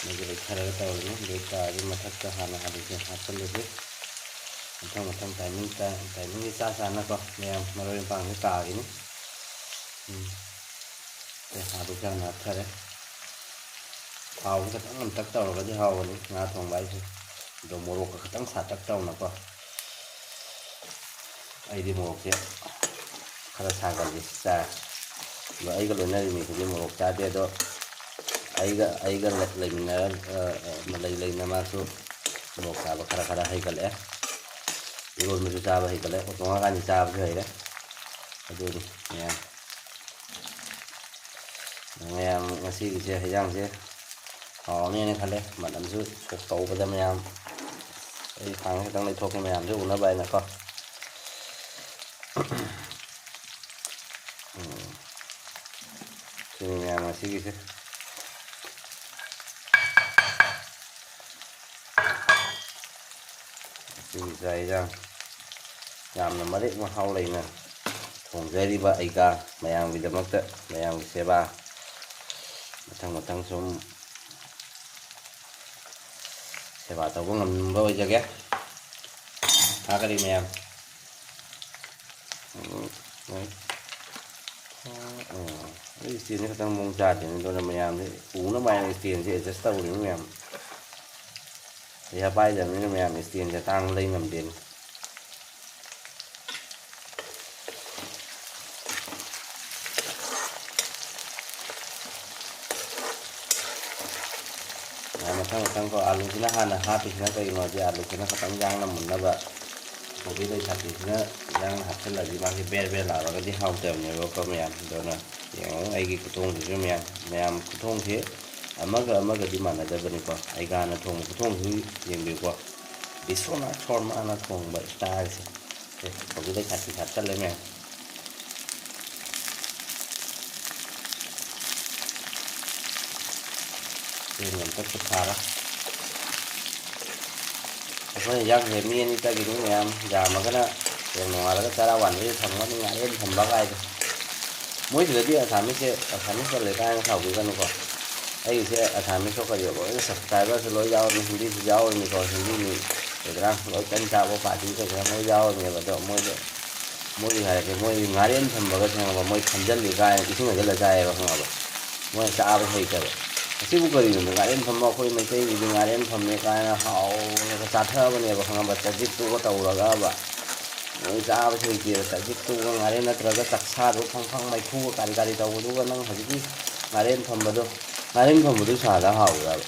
ꯃꯩꯁꯦ ꯂꯩꯊꯔꯒ ꯇꯧꯔꯤꯅꯤ꯫ ꯑꯗꯨ ꯑꯣꯏꯇꯥꯔꯗꯤ ꯃꯊꯛꯇ ꯍꯥꯟꯅ ꯑꯂꯨꯁꯦ ꯍꯥꯞꯆꯤꯜꯂꯁꯤ꯫ ꯃꯊꯪ ꯃꯊꯪ timing, timingꯁꯦ ꯆꯥ ꯆꯥꯅꯀꯣ ꯃꯌꯥꯝ ꯃꯔꯣꯏ ꯃꯄꯥꯡꯁꯦ ꯀꯥꯈꯤꯅꯤ꯫ ꯎꯝ꯫ ꯑꯦ, ꯑꯗꯨ ꯈꯔ ꯅꯥꯊꯔꯦ꯫ ꯊꯥꯎꯁꯦ ꯈꯤꯇꯪ ꯃꯟꯇꯛ ꯇꯧꯔꯒꯗꯤ ꯍꯥꯎꯕꯅꯤ ꯉꯥ ꯊꯣꯡꯕ ꯍꯥꯏꯁꯦ꯫ ꯑꯗꯣ ꯃꯣꯔꯣꯛꯀ ꯈꯤꯇꯪ ꯁꯥꯇꯛ ꯇꯧꯅꯀꯣ꯫ ꯑꯩꯗꯤ ꯃꯣꯔꯣꯛꯁꯦ ꯈꯔ ꯁꯥꯒꯜꯂꯤ ꯆꯥꯏ꯫ ꯑꯗꯣ ꯑꯩꯒ ꯂꯣꯏꯅꯔꯤ ꯃꯤꯗꯨꯗꯤ ꯃꯣꯔꯣꯛ ꯆꯥꯗꯦ꯫ ꯑꯗꯣ ꯑꯩꯒ, ꯑꯩꯒ ꯂꯩꯃꯤꯟꯅꯔ, ꯑ, ꯑ, ꯂꯩ ꯂꯩꯅ ꯃꯥꯁꯨ ꯃꯣꯔꯣꯛ ꯆꯥꯕ ꯈꯔ ꯈꯔ ꯍꯩꯒꯠꯂꯛꯑꯦ꯫ ꯏꯔꯣꯟꯕꯁꯨ ꯆꯥꯕ ꯍꯩꯒꯠꯂꯦ꯫ ꯎꯇꯣꯡ ꯍꯥꯞꯀꯥꯟꯗꯤ ꯆꯥꯕꯁꯨ ꯍꯩꯔꯦ꯫ ꯑꯗꯨꯅꯤ ꯃꯌꯥꯝ꯫ ꯃꯌꯥꯝ ꯉꯁꯤꯒꯤꯁꯦ ꯍꯩꯖꯥꯡꯁꯦ ꯍꯥꯎꯅꯦꯅ ꯈꯜꯂꯦ꯫ ꯃꯅꯝꯁꯨ ꯁꯣꯛ ꯇꯧꯕꯗ ꯃꯌꯥꯝ, ꯑꯩ ꯈꯥꯡ ꯈꯤꯇꯪ ꯂꯩꯊꯣꯛꯀꯦ ꯃꯌꯥꯝꯁꯨ ꯎꯅꯕ ꯍꯥꯏꯅꯀꯣ꯫ ꯎꯝ꯫ ꯁꯤꯅꯤ ꯃꯌꯥꯝ ꯉꯁꯤꯒꯤꯁꯦ꯫ ꯉꯁꯤꯒꯤ ꯆꯥꯛ ꯏꯟꯖꯥꯡ ꯌꯥꯝꯅ ꯃꯔꯦꯛ ꯃꯍꯥꯎ ꯂꯩꯅ ꯊꯣꯡꯖꯔꯤꯕ ꯑꯩꯒ ꯃꯌꯥꯝꯒꯤꯗꯃꯛꯇ, ꯃꯌꯥꯝꯒꯤ ꯁꯦꯕꯥ ꯃꯊꯪ ꯃꯊꯪ ꯁꯨꯝ ꯁꯦꯕꯥ ꯇꯧꯕ ꯉꯝꯕ ꯑꯣꯏꯖꯒꯦ꯫ ꯊꯥꯒꯠꯂꯤ ꯃꯌꯥꯝ꯫ ꯎꯝ, ꯎꯝ꯫ ꯎꯝ, ꯑꯩ ꯏꯁꯇꯦꯟꯁꯦ ꯈꯤꯇꯪ ꯃꯑꯣꯡ ꯆꯥꯗꯦꯅꯦ, ꯑꯗꯨꯅ ꯃꯌꯥꯝꯁꯦ ꯎꯅꯕ ꯍꯥꯏꯅ ꯏꯁꯇꯦꯟꯁꯦ ꯑꯦꯗꯖꯁ ꯇꯧꯔꯤꯅꯤ ꯃꯌꯥꯝ꯫ ꯄꯩꯁꯥ ꯄꯥꯏꯗꯕꯅꯤꯅ ꯃꯌꯥꯝ ꯏꯁꯇꯦꯟꯁꯦ ꯑꯇꯥꯡꯕ ꯂꯩ ꯉꯝꯗꯦꯅꯦ꯫ ꯃꯊꯪ ꯃꯊꯪ ꯀꯣ, ꯑꯥꯂꯨꯁꯤꯅ ꯍꯥꯟꯅ ꯍꯥꯞꯄꯤꯁꯤꯅ ꯀꯩꯒꯤꯅꯣꯗꯤ, ꯑꯥꯂꯨꯁꯤꯅ ꯈꯤꯇꯪ ꯌꯥꯡꯅ ꯃꯨꯟꯅꯕ꯫ ꯀꯣꯕꯤ ꯂꯩ ꯁꯥꯇ꯭ꯔꯤꯁꯤꯅ ꯌꯥꯡꯅ ꯍꯥꯞꯆꯤꯜꯂꯗꯤ ꯃꯥꯁꯦ ꯕꯦꯔ ꯕꯦꯔ ꯂꯥꯎꯔꯒꯗꯤ ꯍꯥꯎꯇꯕꯅꯦꯕꯀꯣ ꯃꯌꯥꯝ꯫ ꯑꯗꯨꯅ ꯌꯦꯡꯉꯣ ꯑꯩꯒꯤ ꯈꯨꯊꯣꯡꯁꯤꯁꯨ ꯃꯌꯥꯝ, ꯃꯌꯥꯝ ꯈꯨꯊꯣꯡꯁꯦ ꯑꯃꯒ ꯑꯃꯒꯗꯤ ꯃꯥꯟꯅꯗꯕꯅꯤꯀꯣ꯫ ꯑꯩꯒꯥꯅ ꯊꯣꯡꯕ ꯈꯨꯊꯣꯡꯁꯤ ꯌꯦꯡꯕꯤꯌꯨꯀꯣ꯫ ꯕꯤꯁ꯭ꯋꯥꯅꯥꯊ ꯁꯔꯃꯅ ꯊꯣꯡꯕ ꯏꯁꯇꯥꯏꯜꯁꯦ꯫ ꯁꯦ, ꯍꯧꯖꯤꯛꯇ ꯁꯥꯊꯤ ꯁꯥꯊꯜꯂꯦ ꯃꯌꯥꯝ꯫ ꯆꯦꯡ ꯑꯝꯇ ꯐꯨꯠ ꯊꯥꯔꯦ꯫ ꯑꯩꯈꯣꯏꯅ ꯌꯥꯝ ꯍꯦꯛ ꯃꯤ ꯑꯅꯤ ꯆꯠꯈꯤꯗꯨ ꯃꯌꯥꯝ ꯌꯥꯝꯃꯒꯅ ꯍꯌꯦꯡ ꯅꯣꯡꯉꯥꯜꯂꯒ ꯆꯔꯥ ꯋꯥꯟꯕꯒꯤ ꯊꯝꯃꯒ ꯉꯥꯔꯦꯟ ꯊꯝꯕ ꯀꯥꯏꯗꯣ꯫ ꯃꯣꯏꯁꯤꯗꯗꯤ ꯑꯁꯥꯃꯤꯁꯁꯦ, ꯑꯁꯥꯃꯤꯁꯇ ꯂꯩ ꯀꯥꯏꯅ ꯁꯥꯎꯕꯤꯒꯅꯨꯀꯣ꯫ ꯑꯩꯒꯤꯁꯦ ꯑꯁꯥꯃꯤꯁ ꯈꯣꯠꯄꯁꯦ ꯂꯣꯏꯅ ꯁꯕꯁꯀ꯭ꯔꯥꯏꯕꯔꯁꯨ ꯂꯣꯏ ꯌꯥꯎꯔꯝꯃꯤ, ꯍꯤꯟꯗꯤꯁꯨ ꯌꯥꯎꯔꯝꯃꯤꯀꯣ꯫ ꯍꯤꯟꯗꯤ ꯃꯤ ꯀꯩꯗꯅ ꯂꯣꯏ ꯀꯟ ꯆꯥꯕ ꯄꯥꯔꯇꯤ ꯀꯩꯗꯅ ꯂꯣꯏ ꯌꯥꯎꯔꯝꯃꯦꯕ꯫ ꯑꯗꯣ ꯃꯣꯏꯗ, ꯃꯣꯏꯒꯤ ꯍꯥꯏꯔꯗꯤ ꯃꯣꯏꯗꯤ ꯉꯥꯔꯦꯟ ꯊꯝꯕꯒ ꯈꯪꯉꯕ, ꯃꯣꯏ ꯈꯟꯖꯜꯂꯤ ꯀꯥꯏꯅ ꯏꯁꯤꯡ ꯍꯩꯖꯜꯂ ꯆꯥꯏꯌꯦꯕ ꯈꯪꯉꯕ꯫ ꯃꯣꯏ ꯆꯥꯕ ꯍꯩꯇꯕ꯫ ꯑꯁꯤꯕꯨ ꯀꯔꯤꯅꯣ? ꯉꯥꯔꯦꯟ ꯐꯝꯕ ꯑꯩꯈꯣꯏ ꯃꯩꯇꯩꯒꯤꯗꯤ ꯉꯥꯔꯦꯟ ꯐꯝꯃꯦ ꯀꯥꯏꯅ ꯍꯥꯎꯅꯒ ꯆꯥꯊꯕꯅꯦꯕ ꯈꯪꯉꯕ, ꯆꯖꯤꯛꯇꯨꯒ ꯇꯧꯔꯒꯕ꯫ ꯅꯪ ꯆꯥꯕꯁꯨ ꯍꯩꯇꯦꯕ, ꯆꯖꯤꯛꯇꯨꯒ ꯉꯥꯔꯦꯟ ꯅꯠꯇ꯭ꯔꯒ ꯆꯥꯛꯁꯥꯗꯨ ꯐꯪ ꯐꯪ ꯃꯩꯈꯨꯒ ꯀꯥꯔꯤ ꯀꯥꯔꯤ ꯇꯧꯕꯗꯨꯒ ꯅꯪ ꯍꯧꯖꯤꯛꯀꯤ ꯉꯥꯔꯦꯟ ꯊꯣꯡꯕꯗꯣ, ꯉꯥꯔꯦꯟ ꯊꯣꯡꯕꯗꯨ ꯁꯥꯗ ꯍꯥꯎꯕ꯭ꯔꯕ?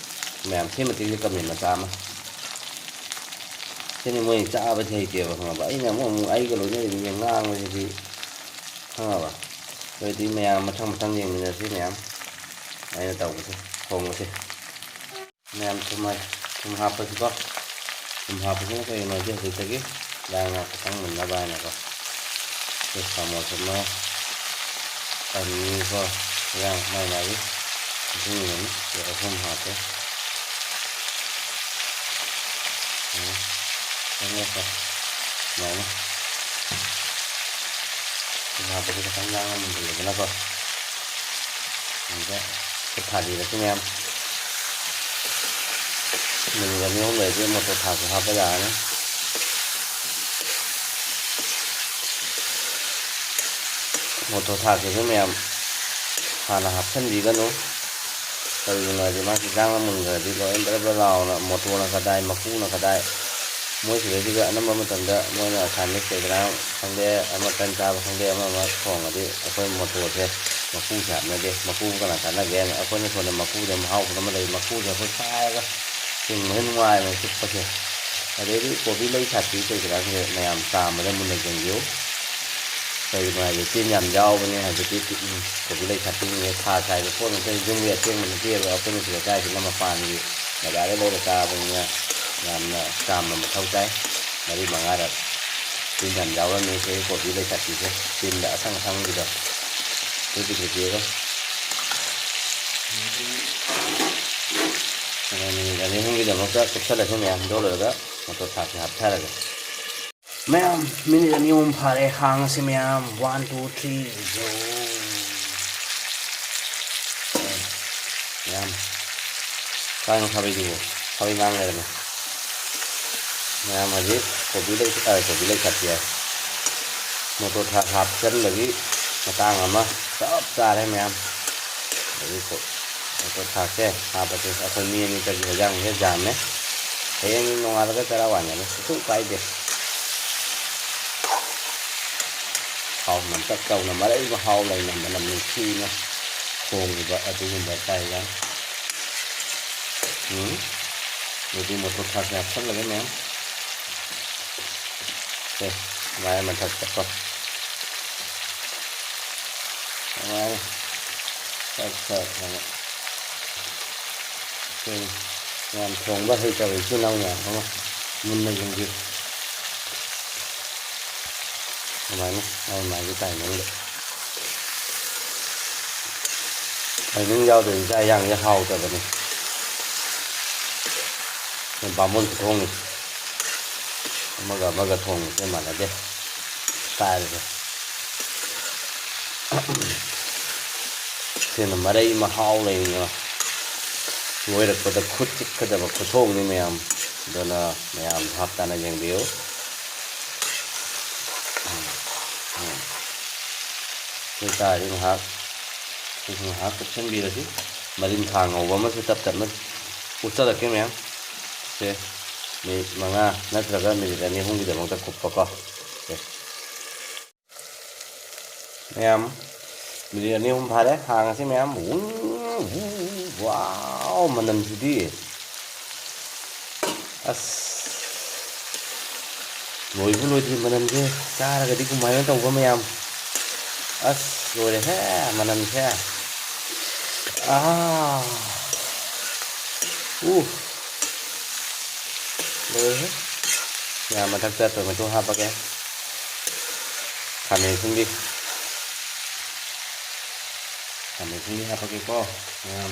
ꯃꯌꯥꯝ ꯁꯤ ꯃꯇꯤꯛꯁꯦ ꯀꯃꯦꯟ ꯃꯆꯥ ꯑꯃ꯫ ꯁꯤꯅꯤ ꯃꯣꯏ ꯆꯥꯕꯁꯦ ꯍꯩꯇꯦꯕ, ꯈꯪꯉꯕ? ꯑꯩꯅ ꯑꯃꯨꯛ ꯑꯃꯨꯛ ꯑꯩꯒ ꯂꯣꯏꯅꯔꯤꯕ ꯃꯤ ꯉꯥꯡꯕꯁꯤꯗꯤ, ꯈꯪꯉꯕ? ꯑꯗꯨꯗꯤ ꯃꯌꯥꯝ ꯃꯊꯪ ꯃꯊꯪ ꯌꯦꯡꯃꯤꯟꯅꯔꯁꯤ ꯃꯌꯥꯝ, ꯑꯩꯅ ꯇꯧꯕꯁꯦ, ꯊꯣꯡꯕꯁꯦ꯫ ꯃꯌꯥꯝ ꯊꯨꯝ ꯍꯥꯏ-, ꯊꯨꯝ ꯍꯥꯞꯄꯁꯤꯀꯣ꯫ ꯊꯨꯝ ꯍꯥꯞꯄꯁꯤꯅ ꯀꯩꯒꯤꯅꯣ ꯍꯥꯏꯗꯤ ꯍꯧꯖꯤꯛꯇꯒꯤ ꯏꯟꯖꯥꯡ ꯉꯥ ꯈꯇꯪ ꯃꯨꯟꯅꯕ ꯍꯥꯏꯅꯀꯣ꯫ ꯁꯤ ꯆꯥꯃꯁ ꯑꯃ, ꯑꯅꯤꯀꯣ, ꯏꯟꯖꯥꯡ ꯃꯥꯏ ꯃꯥꯏꯒꯤ ꯃꯇꯨꯡ ꯏꯟꯅꯅꯤ꯫ ꯁꯤ ꯑꯍꯨꯝ ꯍꯥꯞꯄꯦ꯫ ꯎꯝ꯫ ꯆꯪꯉꯛꯄ꯫ ꯁꯨꯃꯥꯏꯅ꯫ ꯊꯨꯝ ꯍꯥꯞꯄꯁꯤ ꯈꯤꯇꯪ ꯌꯥꯡꯅ ꯃꯨꯟꯍꯜꯂꯦꯗꯅꯀꯣ꯫ ꯑꯗꯨꯗ ꯈꯨꯠ ꯊꯥꯕꯤꯔꯁꯤ ꯃꯌꯥꯝ꯫ ꯃꯤꯅꯤꯠ ꯑꯅꯤ ꯑꯍꯨꯝ ꯂꯩꯔꯗꯤ ꯃꯣꯇꯣꯔ ꯊꯥꯛꯁꯨ ꯍꯥꯞꯄ ꯌꯥꯔꯅꯤ꯫ ꯃꯣꯇꯣꯔ ꯊꯥꯛꯁꯤꯁꯨ ꯃꯌꯥꯝ ꯍꯥꯟꯅ ꯍꯥꯞꯆꯤꯟꯕꯤꯒꯅꯨ꯫ ꯀꯔꯤꯒꯤꯅꯣ ꯍꯥꯏꯗꯤ ꯃꯥꯁꯤ ꯌꯥꯡꯅ ꯃꯨꯟꯈ꯭ꯔꯗꯤ ꯂꯣꯏ ꯕ꯭ꯔ ꯕ꯭ꯔ ꯂꯥꯎꯅ ꯃꯣꯇꯣꯔꯅ ꯀꯗꯥꯏ, ꯃꯀꯨꯅ ꯀꯗꯥꯏ, ꯃꯣꯏ ꯁꯤꯗꯩꯁꯤꯗ ꯑꯅꯝꯕ ꯃꯇꯝꯗ ꯃꯣꯏꯅ ꯑꯁꯥꯃꯤꯁ ꯀꯩ ꯀꯔꯥ ꯈꯪꯗꯦ, ꯑꯃ ꯇꯟ ꯆꯥꯕ ꯈꯪꯗꯦ, ꯑꯃ ꯑꯃ ꯊꯣꯡꯉꯗꯤ ꯑꯩꯈꯣꯏ ꯃꯣꯇꯣꯔꯁꯦ ꯃꯀꯨꯁꯦ ꯍꯥꯞꯅꯗꯦ꯫ ꯃꯀꯨ ꯀꯅꯥ ꯆꯥꯟꯅꯒꯦ ꯍꯥꯏꯅ ꯑꯩꯈꯣꯏꯅ ꯁꯣꯝꯗ ꯃꯀꯨꯁꯦ ꯃꯍꯥꯎ ꯑꯃ ꯂꯩ, ꯃꯀꯨꯁꯦ ꯑꯩꯈꯣꯏ ꯈꯥꯏꯔꯒ ꯆꯤꯡꯕꯁꯦ ꯅꯨꯡꯉꯥꯏꯕꯅꯦ ꯆꯨꯞꯄꯁꯦ꯫ ꯑꯗꯩꯗꯤ ꯀꯣꯕꯤ ꯂꯩ ꯁꯥꯠꯄꯤ ꯀꯩ ꯀꯔꯥꯁꯦ ꯃꯌꯥꯝ ꯆꯥꯝꯕꯗ ꯃꯨꯟꯅ ꯌꯦꯡꯕꯤꯌꯨ꯫ ꯀꯩꯒꯤꯅꯣ ꯍꯥꯏꯗꯤ ꯇꯤꯟ ꯌꯥꯝ ꯌꯥꯎꯕꯅꯦ ꯍꯧꯖꯤꯛꯇꯤ꯫ ꯀꯣꯕꯤ ꯂꯩ ꯁꯥꯠꯄꯤꯁꯤꯡꯁꯦ ꯊꯥ ꯁꯥꯏꯕ ꯄꯣꯠ ꯉꯥꯛꯇꯅꯤ, ꯌꯨꯝꯒꯤ ꯑꯁꯦꯡꯕ ꯅꯠꯇꯦꯕ꯫ ꯑꯩꯈꯣꯏꯅ ꯁꯤꯗ ꯆꯥꯏꯁꯤꯅ ꯃꯄꯥꯟꯒꯤ ꯕꯖꯥꯔꯗ ꯂꯩꯔ ꯆꯥꯕꯅꯤꯅ ꯌꯥꯝꯅ ꯆꯥꯝꯕ ꯃꯊꯧ ꯇꯥꯏ꯫ ꯃꯔꯤ ꯃꯉꯥꯔꯛ꯫ ꯇꯤꯟ ꯌꯥꯝ ꯌꯥꯎꯔꯝꯃꯤ ꯑꯩꯈꯣꯏ ꯀꯣꯕꯤ ꯂꯩ ꯁꯥꯠꯄꯤꯁꯦ, ꯇꯤꯟꯗ ꯑꯁꯪ ꯑꯁꯪꯕꯤꯗꯣ꯫ ꯑꯗꯨ ꯄꯤꯛꯇ꯭ꯔꯨ ꯄꯤꯛꯑꯒ꯫ ꯑꯗꯣ ꯃꯤꯅꯤꯠ ꯑꯅꯤ ꯑꯍꯨꯝꯒꯤꯗꯃꯛꯇ ꯀꯨꯞꯁꯜꯂꯁꯤ ꯃꯌꯥꯝ, ꯑꯗꯨ ꯂꯣꯏꯔꯒ ꯃꯣꯇꯣꯔ ꯊꯥꯛꯁꯦ ꯍꯥꯞꯊꯔꯒꯦ꯫ ꯃꯌꯥꯝ, ꯃꯤꯅꯤꯠ ꯑꯅꯤ ꯑꯍꯨꯝ ꯐꯥꯔꯦ, ꯈꯥꯡ ꯑꯁꯤ ꯃꯌꯥꯝ, one, two, three, go꯫ ꯃꯌꯥꯝ, ꯀꯥꯏꯅꯣ ꯈꯥꯕꯩꯗꯨꯕꯨ? ꯈꯥꯕꯩ ꯃꯥꯡ ꯂꯩꯔꯝꯃꯦ꯫ ꯃꯌꯥꯝ ꯍꯧꯖꯤꯛ ꯀꯣꯕꯤ ꯂꯩ-, ꯑ, ꯀꯣꯕꯤ ꯂꯩ ꯈꯠꯇꯦ ꯍꯥꯏ꯫ ꯃꯣꯇꯣꯔ ꯊꯥꯛ ꯍꯥꯞꯆꯤꯟꯕꯒꯤ ꯃꯇꯥꯡ ꯑꯃ ꯆꯞ ꯆꯥꯔꯦ ꯃꯌꯥꯝ꯫ ꯑꯗꯒꯤ ꯀꯣ-, ꯃꯣꯇꯣꯔ ꯊꯥꯛꯁꯦ ꯍꯥꯞꯄꯁꯦ꯫ ꯑꯩꯈꯣꯏ ꯃꯤ ꯑꯅꯤꯇꯒꯤ ꯍꯦꯟꯖꯥꯡꯁꯦ ꯌꯥꯝꯃꯦ꯫ ꯍꯌꯦꯡ ꯅꯣꯡꯉꯥꯜꯂꯒ ꯆꯔꯥ ꯋꯥꯟꯒꯅꯤ, ꯀꯩꯁꯨ ꯀꯥꯏꯗꯦ꯫ ꯍꯥꯎ ꯅꯝꯇꯛ ꯇꯧꯅ, ꯃꯔꯩ ꯃꯍꯥꯎ ꯂꯩꯅ, ꯃꯅꯝ ꯅꯨꯡꯁꯤꯅ ꯊꯣꯡꯉꯤꯕ ꯑꯗꯨꯒꯨꯝꯕ ꯆꯥꯛ ꯏꯟꯖꯥꯡ꯫ ꯎꯝ꯫ ꯑꯗꯨꯗꯤ ꯃꯣꯇꯣꯔ ꯊꯥꯛꯁꯦ ꯍꯥꯞꯆꯜꯂꯒꯦ ꯃꯌꯥꯝ꯫ ꯁꯦ, ꯁꯨꯃꯥꯏꯅ ꯃꯊꯛꯇꯀꯣ꯫ ꯁꯨꯃꯥꯏꯅ ꯁꯠ ꯁꯠ ꯍꯥꯏꯅ꯫ ꯁꯦ, ꯌꯥꯝ ꯊꯣꯡꯕ ꯍꯩꯇꯕ ꯏꯆꯤꯜ ꯏꯅꯥꯎ ꯃꯌꯥꯝ ꯑꯃ ꯃꯨꯟꯅ ꯌꯦꯡꯕꯤꯌꯨ꯫ ꯑꯗꯨꯃꯥꯏꯅ ꯃꯥꯏ ꯃꯥꯏꯒꯤ timing ꯗ꯫ Timing ꯌꯥꯎꯗ꯭ꯔꯗꯤ ꯆꯥꯛ ꯏꯟꯖꯥꯡꯁꯦ ꯍꯥꯎꯇꯕꯅꯤ꯫ ꯕꯥꯃꯣꯟ ꯈꯨꯊꯣꯡꯅꯤ꯫ ꯑꯃꯒ ꯑꯃꯒ ꯊꯣꯡꯕꯁꯦ ꯃꯥꯟꯅꯗꯦ꯫ ꯁ꯭ꯇꯥꯏꯜꯁꯦ꯫ ꯁꯤꯅ ꯃꯔꯩ ꯃꯍꯥꯎ ꯂꯩꯅ ꯂꯣꯏꯔꯛꯄꯗ ꯈꯨꯠ ꯆꯤꯛꯀꯗꯕ ꯈꯨꯊꯣꯡꯅꯤ ꯃꯌꯥꯝ꯫ ꯑꯗꯨꯅ ꯃꯌꯥꯝ ꯚꯥꯞ ꯇꯥꯅ ꯌꯦꯡꯕꯤꯌꯨ꯫ ꯎꯝ, ꯎꯝ꯫ ꯑꯗꯨ ꯑꯣꯏꯇꯥꯔꯗꯤ ꯉꯥꯏꯍꯥꯛ, ꯁꯤꯁꯨ ꯉꯥꯏꯍꯥꯛ ꯀꯨꯞꯁꯟꯕꯤꯔꯁꯤ꯫ ꯃꯔꯤꯡꯈꯥ ꯉꯧꯕ ꯑꯃꯁꯨ ꯇꯞ ꯇꯞꯅ ꯎꯠꯆꯔꯛꯀꯦ ꯃꯌꯥꯝ꯫ ꯁꯦ, ꯃꯤꯅꯤꯠ ꯃꯉꯥ ꯅꯠꯇ꯭ꯔꯒ ꯃꯤꯅꯤꯠ ꯑꯅꯤ ꯑꯍꯨꯝꯒꯤꯗꯃꯛꯇ ꯀꯨꯞꯄꯀꯣ꯫ ꯁꯦ꯫ ꯃꯌꯥꯝ, ꯃꯤꯅꯤꯠ ꯑꯅꯤ ꯑꯍꯨꯝ ꯐꯥꯔꯦ, ꯍꯥꯡꯉꯁꯤ ꯃꯌꯥꯝ꯫ ꯎ, ꯎ, ꯋꯥꯎ, ꯃꯅꯝꯁꯤꯗꯤ꯫ ꯑꯁ, ꯂꯣꯏꯕꯨ ꯂꯣꯏꯗ꯭ꯔꯤ ꯃꯅꯝꯁꯦ꯫ ꯆꯥꯔꯒꯗꯤ ꯀꯃꯥꯏꯅ ꯇꯧꯕ ꯃꯌꯥꯝ? ꯑꯁ, ꯂꯣꯏꯔꯦꯍꯦ ꯃꯅꯝꯁꯦ꯫ ꯑꯥ꯫ ꯎ꯫ ꯂꯣꯏꯔꯦꯍꯦ꯫ ꯃꯌꯥꯝ, ꯃꯊꯛꯇ tomato ꯍꯥꯞꯄꯒꯦ꯫ ꯈꯥꯃꯦꯟ ꯑꯁꯤꯟꯕꯤ꯫ ꯈꯥꯃꯦꯟ ꯑꯁꯤꯟꯕꯤ ꯍꯥꯞꯄꯒꯦꯀꯣ, ꯃꯌꯥꯝ꯫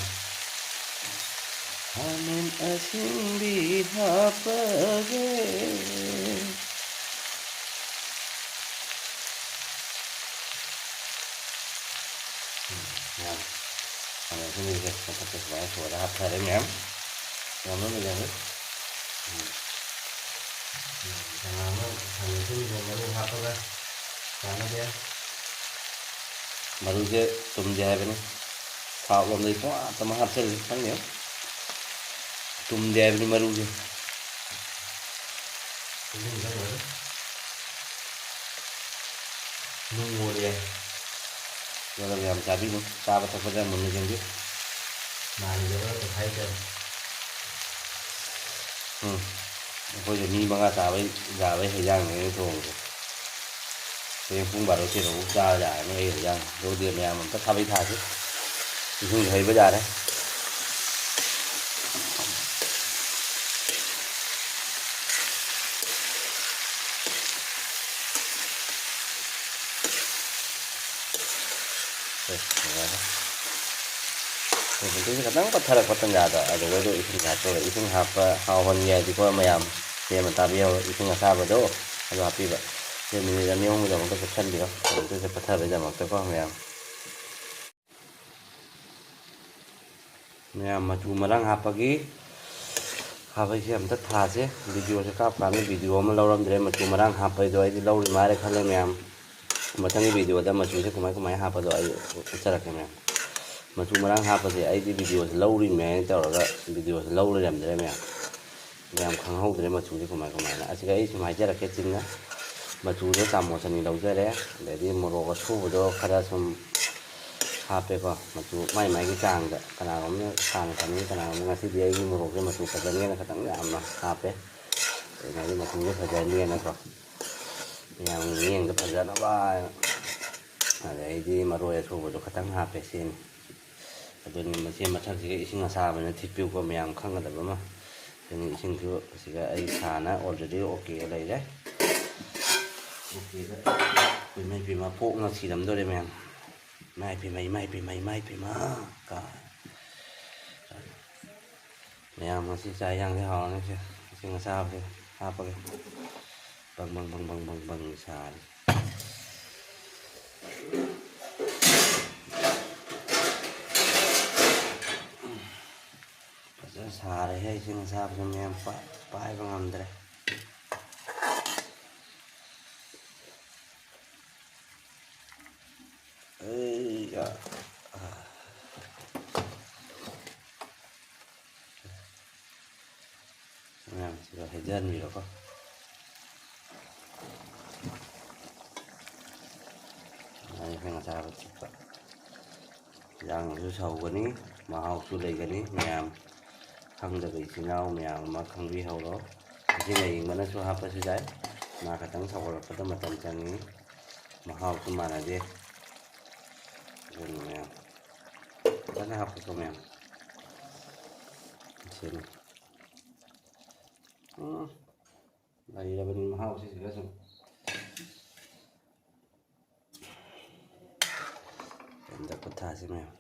ꯈꯥꯃꯦꯟ ꯑꯁꯤꯟꯕꯤ ꯍꯥꯞꯄꯒꯦ꯫ ꯎꯝ, ꯃꯌꯥꯝ, ꯈꯥꯃꯦꯟ ꯑꯁꯤꯟꯕꯤꯁꯦ ꯃꯊꯛꯇ ꯁꯨꯃꯥꯏꯅ ꯁꯣꯏꯔ ꯍꯥꯞꯊꯔꯦ, ꯃꯌꯥꯝ꯫ ꯌꯥꯝ ꯅꯣꯏꯅ ꯌꯥꯝꯃꯤ꯫ ꯎꯝ꯫ ꯎꯝ, ꯀꯅꯥꯅꯣ ꯈꯥꯃꯦꯟ ꯑꯁꯤꯟꯕꯤꯁꯦ ꯃꯔꯨ ꯍꯥꯞꯄꯒ ꯆꯥꯟꯅꯗꯦ? ꯃꯔꯨꯁꯦ ꯇꯨꯝꯗꯦ ꯍꯥꯏꯕꯅꯤ꯫ ꯁꯥꯎꯠ ꯂꯣꯝꯗꯗꯤ ꯄꯨꯡꯍꯥꯞꯇ ꯑꯃ ꯍꯥꯞꯆꯜꯂꯤ, ꯈꯪꯗꯦ꯫ ꯇꯨꯝꯗꯦ ꯍꯥꯏꯕꯅꯤ ꯃꯔꯨꯁꯦ꯫ ꯇꯨꯝꯁꯤꯟꯕ ꯂꯣꯏꯔꯦ꯫ ꯅꯨꯡ ꯃꯨꯔꯦ꯫ ꯑꯗꯨꯅ ꯃꯌꯥꯝ ꯆꯥꯕꯤꯌꯨ, ꯆꯥꯕ ꯊꯛꯄꯗ ꯃꯨꯟꯅ ꯌꯦꯡꯕꯤꯌꯨ꯫ ꯃꯥꯜꯂꯤꯕ ꯇꯪꯈꯥꯏ ꯆꯥꯏ꯫ ꯎꯝ꯫ ꯑꯩꯈꯣꯏꯁꯨ ꯃꯤ ꯃꯉꯥ ꯆꯥꯕꯩ ꯌꯥꯕꯩ ꯍꯩꯖꯥꯡꯅꯦ ꯑꯩꯅ ꯊꯣꯡꯕꯁꯦ꯫ ꯍꯌꯦꯡ ꯄꯨꯡ ꯕꯥꯔꯣ ꯇꯦꯔꯣꯕꯨꯛ ꯆꯥ ꯌꯥꯔꯅꯤ ꯑꯩ ꯍꯩꯖꯥꯡ꯫ ꯑꯗꯨꯗꯤ ꯃꯌꯥꯝ ꯑꯝꯇ ꯈꯥꯕꯩ ꯊꯥꯁꯤ꯫ ꯏꯁꯤꯡꯁꯨ ꯍꯩꯕ ꯌꯥꯔꯦ꯫ ꯁꯦ, ꯌꯥꯔꯦ꯫ ꯁꯦ, ꯍꯧꯖꯤꯛꯀꯤꯁꯦ ꯈꯤꯇꯪ ꯄꯠꯊꯔꯛꯄ ꯇꯟꯖꯥꯗ ꯑꯗꯨꯗꯩꯗ ꯏꯁꯤꯡ ꯍꯥꯞꯆꯜꯂꯦ꯫ ꯏꯁꯤꯡ ꯍꯥꯞꯄ ꯍꯥꯎꯍꯟꯒꯦ ꯍꯥꯏꯗꯤꯀꯣ ꯃꯌꯥꯝ, ꯁꯦꯝꯃ ꯇꯥꯕꯤꯌꯣ꯫ ꯏꯁꯤꯡ ꯑꯁꯥꯕꯗꯣ ꯑꯗꯨ ꯍꯥꯞꯄꯤꯕ꯫ ꯁꯦ, ꯃꯤꯅꯤꯠ ꯑꯅꯤ ꯑꯍꯨꯝꯒꯤꯗꯃꯛꯇ ꯀꯨꯞꯁꯟꯕꯤꯔꯣ꯫ ꯍꯧꯖꯤꯛꯀꯤꯁꯦ ꯄꯠꯊꯕꯩꯗꯃꯛꯇꯀꯣ ꯃꯌꯥꯝ꯫ ꯃꯌꯥꯝ ꯃꯆꯨ ꯃꯔꯥꯡ ꯍꯥꯞꯄꯒꯤ, ꯍꯥꯞꯄꯒꯤ ꯑꯝꯇ ꯊꯥꯁꯦ꯫ ꯚꯤꯗꯤꯑꯣꯁꯦ ꯀꯥꯞꯀꯥꯟꯗ ꯚꯤꯗꯤꯑꯣ ꯑꯃ ꯂꯧꯔꯝꯗ꯭ꯔꯦ꯫ ꯃꯆꯨ ꯃꯔꯥꯡ ꯍꯥꯞꯄꯩꯗꯣ ꯑꯩꯗꯤ ꯂꯧꯔꯤ ꯃꯥꯜꯂꯦ ꯈꯜꯂꯦ ꯃꯌꯥꯝ꯫ ꯃꯊꯪꯒꯤ ꯚꯤꯗꯤꯑꯣꯗ ꯃꯆꯨꯁꯦ ꯀꯃꯥꯏ ꯀꯃꯥꯏꯅ ꯍꯥꯞꯄꯗꯣ ꯑꯩ ꯎꯠꯆꯔꯛꯀꯦ ꯃꯌꯥꯝ꯫ ꯃꯆꯨ ꯃꯔꯥꯡ ꯍꯥꯞꯄꯁꯦ ꯑꯩꯗꯤ ꯚꯤꯗꯤꯑꯣꯁꯦ ꯂꯧꯔꯤꯃꯦ ꯍꯥꯏꯅ ꯇꯧꯔꯒ ꯚꯤꯗꯤꯑꯣꯁꯦ ꯂꯧ ꯂꯩꯔꯝꯗ꯭ꯔꯦ ꯃꯌꯥꯝ꯫ ꯃꯌꯥꯝ ꯈꯪꯍꯧꯗ꯭ꯔꯦ ꯃꯆꯨꯁꯦ ꯀꯃꯥꯏ ꯀꯃꯥꯏꯅ꯫ ꯑꯁꯤꯗ ꯑꯩ ꯁꯨꯝ ꯍꯥꯏꯖꯔꯛꯀꯦ ꯆꯤꯟꯅ꯫ ꯃꯆꯨꯗꯣ ꯆꯥꯃꯁ ꯑꯅꯤ ꯂꯧꯖꯔꯦ꯫ ꯑꯗꯩꯗꯤ ꯃꯣꯔꯣꯛ ꯑꯁꯨꯕꯗꯣ ꯈꯔ ꯁꯨꯝ ꯍꯥꯞꯄꯦꯀꯣ꯫ ꯃꯆꯨ ꯃꯥꯏ ꯃꯥꯏꯒꯤ ꯆꯥꯡꯗ ꯀꯅꯥꯒꯨꯝꯕꯅ ꯁꯥꯅ ꯆꯥꯅꯤꯡꯉꯤ, ꯀꯅꯥꯒꯨꯝꯕꯅ ꯉꯁꯤꯗꯤ ꯑꯩꯒꯤ ꯃꯣꯔꯣꯛꯁꯦ ꯃꯆꯨ ꯐꯖꯅꯤꯅ ꯈꯤꯇꯪ ꯌꯥꯝꯅ ꯍꯥꯞꯄꯦ꯫ ꯑꯗꯩꯗꯤ ꯃꯆꯨꯁꯦ ꯐꯖꯅꯤꯅ ꯀꯣ꯫ ꯃꯌꯥꯝꯒꯤ ꯃꯤꯠꯌꯦꯡꯗ ꯐꯖꯅꯕ ꯍꯥꯏꯅ꯫ ꯑꯗꯩꯗꯤ ꯃꯔꯣꯏ ꯑꯁꯨꯕꯗꯣ ꯈꯤꯇꯪ ꯍꯥꯞꯄꯦ ꯁꯤꯅꯤ꯫ ꯑꯗꯨꯅꯤ ꯃꯁꯤ ꯃꯊꯛꯁꯤꯒ ꯏꯁꯤꯡ ꯑꯁꯥꯕꯅ ꯊꯤꯠꯄꯤꯌꯨꯀꯣ ꯃꯌꯥꯝ ꯈꯪꯒꯗꯕ ꯑꯃ꯫ ꯑꯗꯨꯅꯤ ꯏꯁꯤꯡꯁꯨ ꯁꯤꯒ ꯑꯩ ꯁꯥꯅ already OK ꯂꯩꯔꯦ꯫ OKꯗ ꯏꯃꯥꯏ ꯄꯦꯝꯃ ꯄꯣꯛꯅ ꯁꯤꯔꯝꯗꯣꯔꯦ ꯃꯌꯥꯝ꯫ ꯏꯃꯥꯏ ꯄꯦꯝꯃ, ꯏꯃꯥꯏ ꯄꯦꯝꯃ, ꯏꯃꯥꯏ ꯄꯦꯝꯃ ꯀꯥ꯫ ꯃꯌꯥꯝ ꯉꯁꯤ ꯆꯥꯛ ꯏꯟꯖꯥꯡꯁꯦ ꯍꯥꯎꯔꯅꯤꯁꯦ꯫ ꯏꯁꯤꯡ ꯑꯁꯥꯕꯁꯦ ꯍꯥꯞꯄꯒꯦ꯫ ꯕꯪ ꯕꯪ ꯕꯪ ꯕꯪ ꯕꯪ ꯕꯪ ꯁꯥꯔꯤ꯫ ꯐꯖꯅ ꯁꯥꯔꯦꯍꯦ ꯏꯁꯤꯡ ꯑꯁꯥꯕꯁꯦ ꯃꯌꯥꯝ ꯄꯥꯏ-, ꯄꯥꯏꯕ ꯉꯝꯗ꯭ꯔꯦ꯫ ꯑꯩ, ꯑ, ꯑ꯫ ꯃꯌꯥꯝꯁꯤꯒ ꯍꯩꯖꯟꯕꯤꯔꯣꯀꯣ꯫ ꯑꯩꯈꯣꯏꯅ ꯆꯥꯕ ꯊꯛꯄ ꯌꯥꯝꯅꯁꯨ ꯁꯧꯒꯅꯤ, ꯃꯍꯥꯎꯁꯨ ꯂꯩꯒꯅꯤ꯫ ꯃꯌꯥꯝ ꯈꯪꯗꯕ ꯏꯆꯤꯟ ꯏꯅꯥꯎ ꯃꯌꯥꯝ ꯑꯃ ꯈꯪꯕꯤꯍꯧꯔꯣ꯫ ꯏꯁꯤꯡ ꯑꯏꯪꯕꯅꯁꯨ ꯍꯥꯞꯄꯁꯨ ꯌꯥꯏ꯫ ꯉꯥ ꯈꯇꯪ ꯁꯧꯒꯠꯂꯛꯄꯗ ꯃꯇꯝ ꯆꯪꯉꯤ, ꯃꯍꯥꯎꯁꯨ ꯃꯥꯟꯅꯗꯦ꯫ ꯑꯗꯨꯅ ꯃꯌꯥꯝ ꯐꯖꯅ ꯍꯥꯞꯄꯁꯨ ꯃꯌꯥꯝ꯫ ꯁꯤꯅꯤ꯫ ꯎꯝ, ꯂꯩꯔꯕꯅꯤ ꯃꯍꯥꯎꯁꯤꯁꯤꯒ ꯁꯨꯝ꯫ ꯀꯩꯝꯇ ꯈꯨꯠ ꯊꯥꯁꯤ ꯃꯌꯥꯝ꯫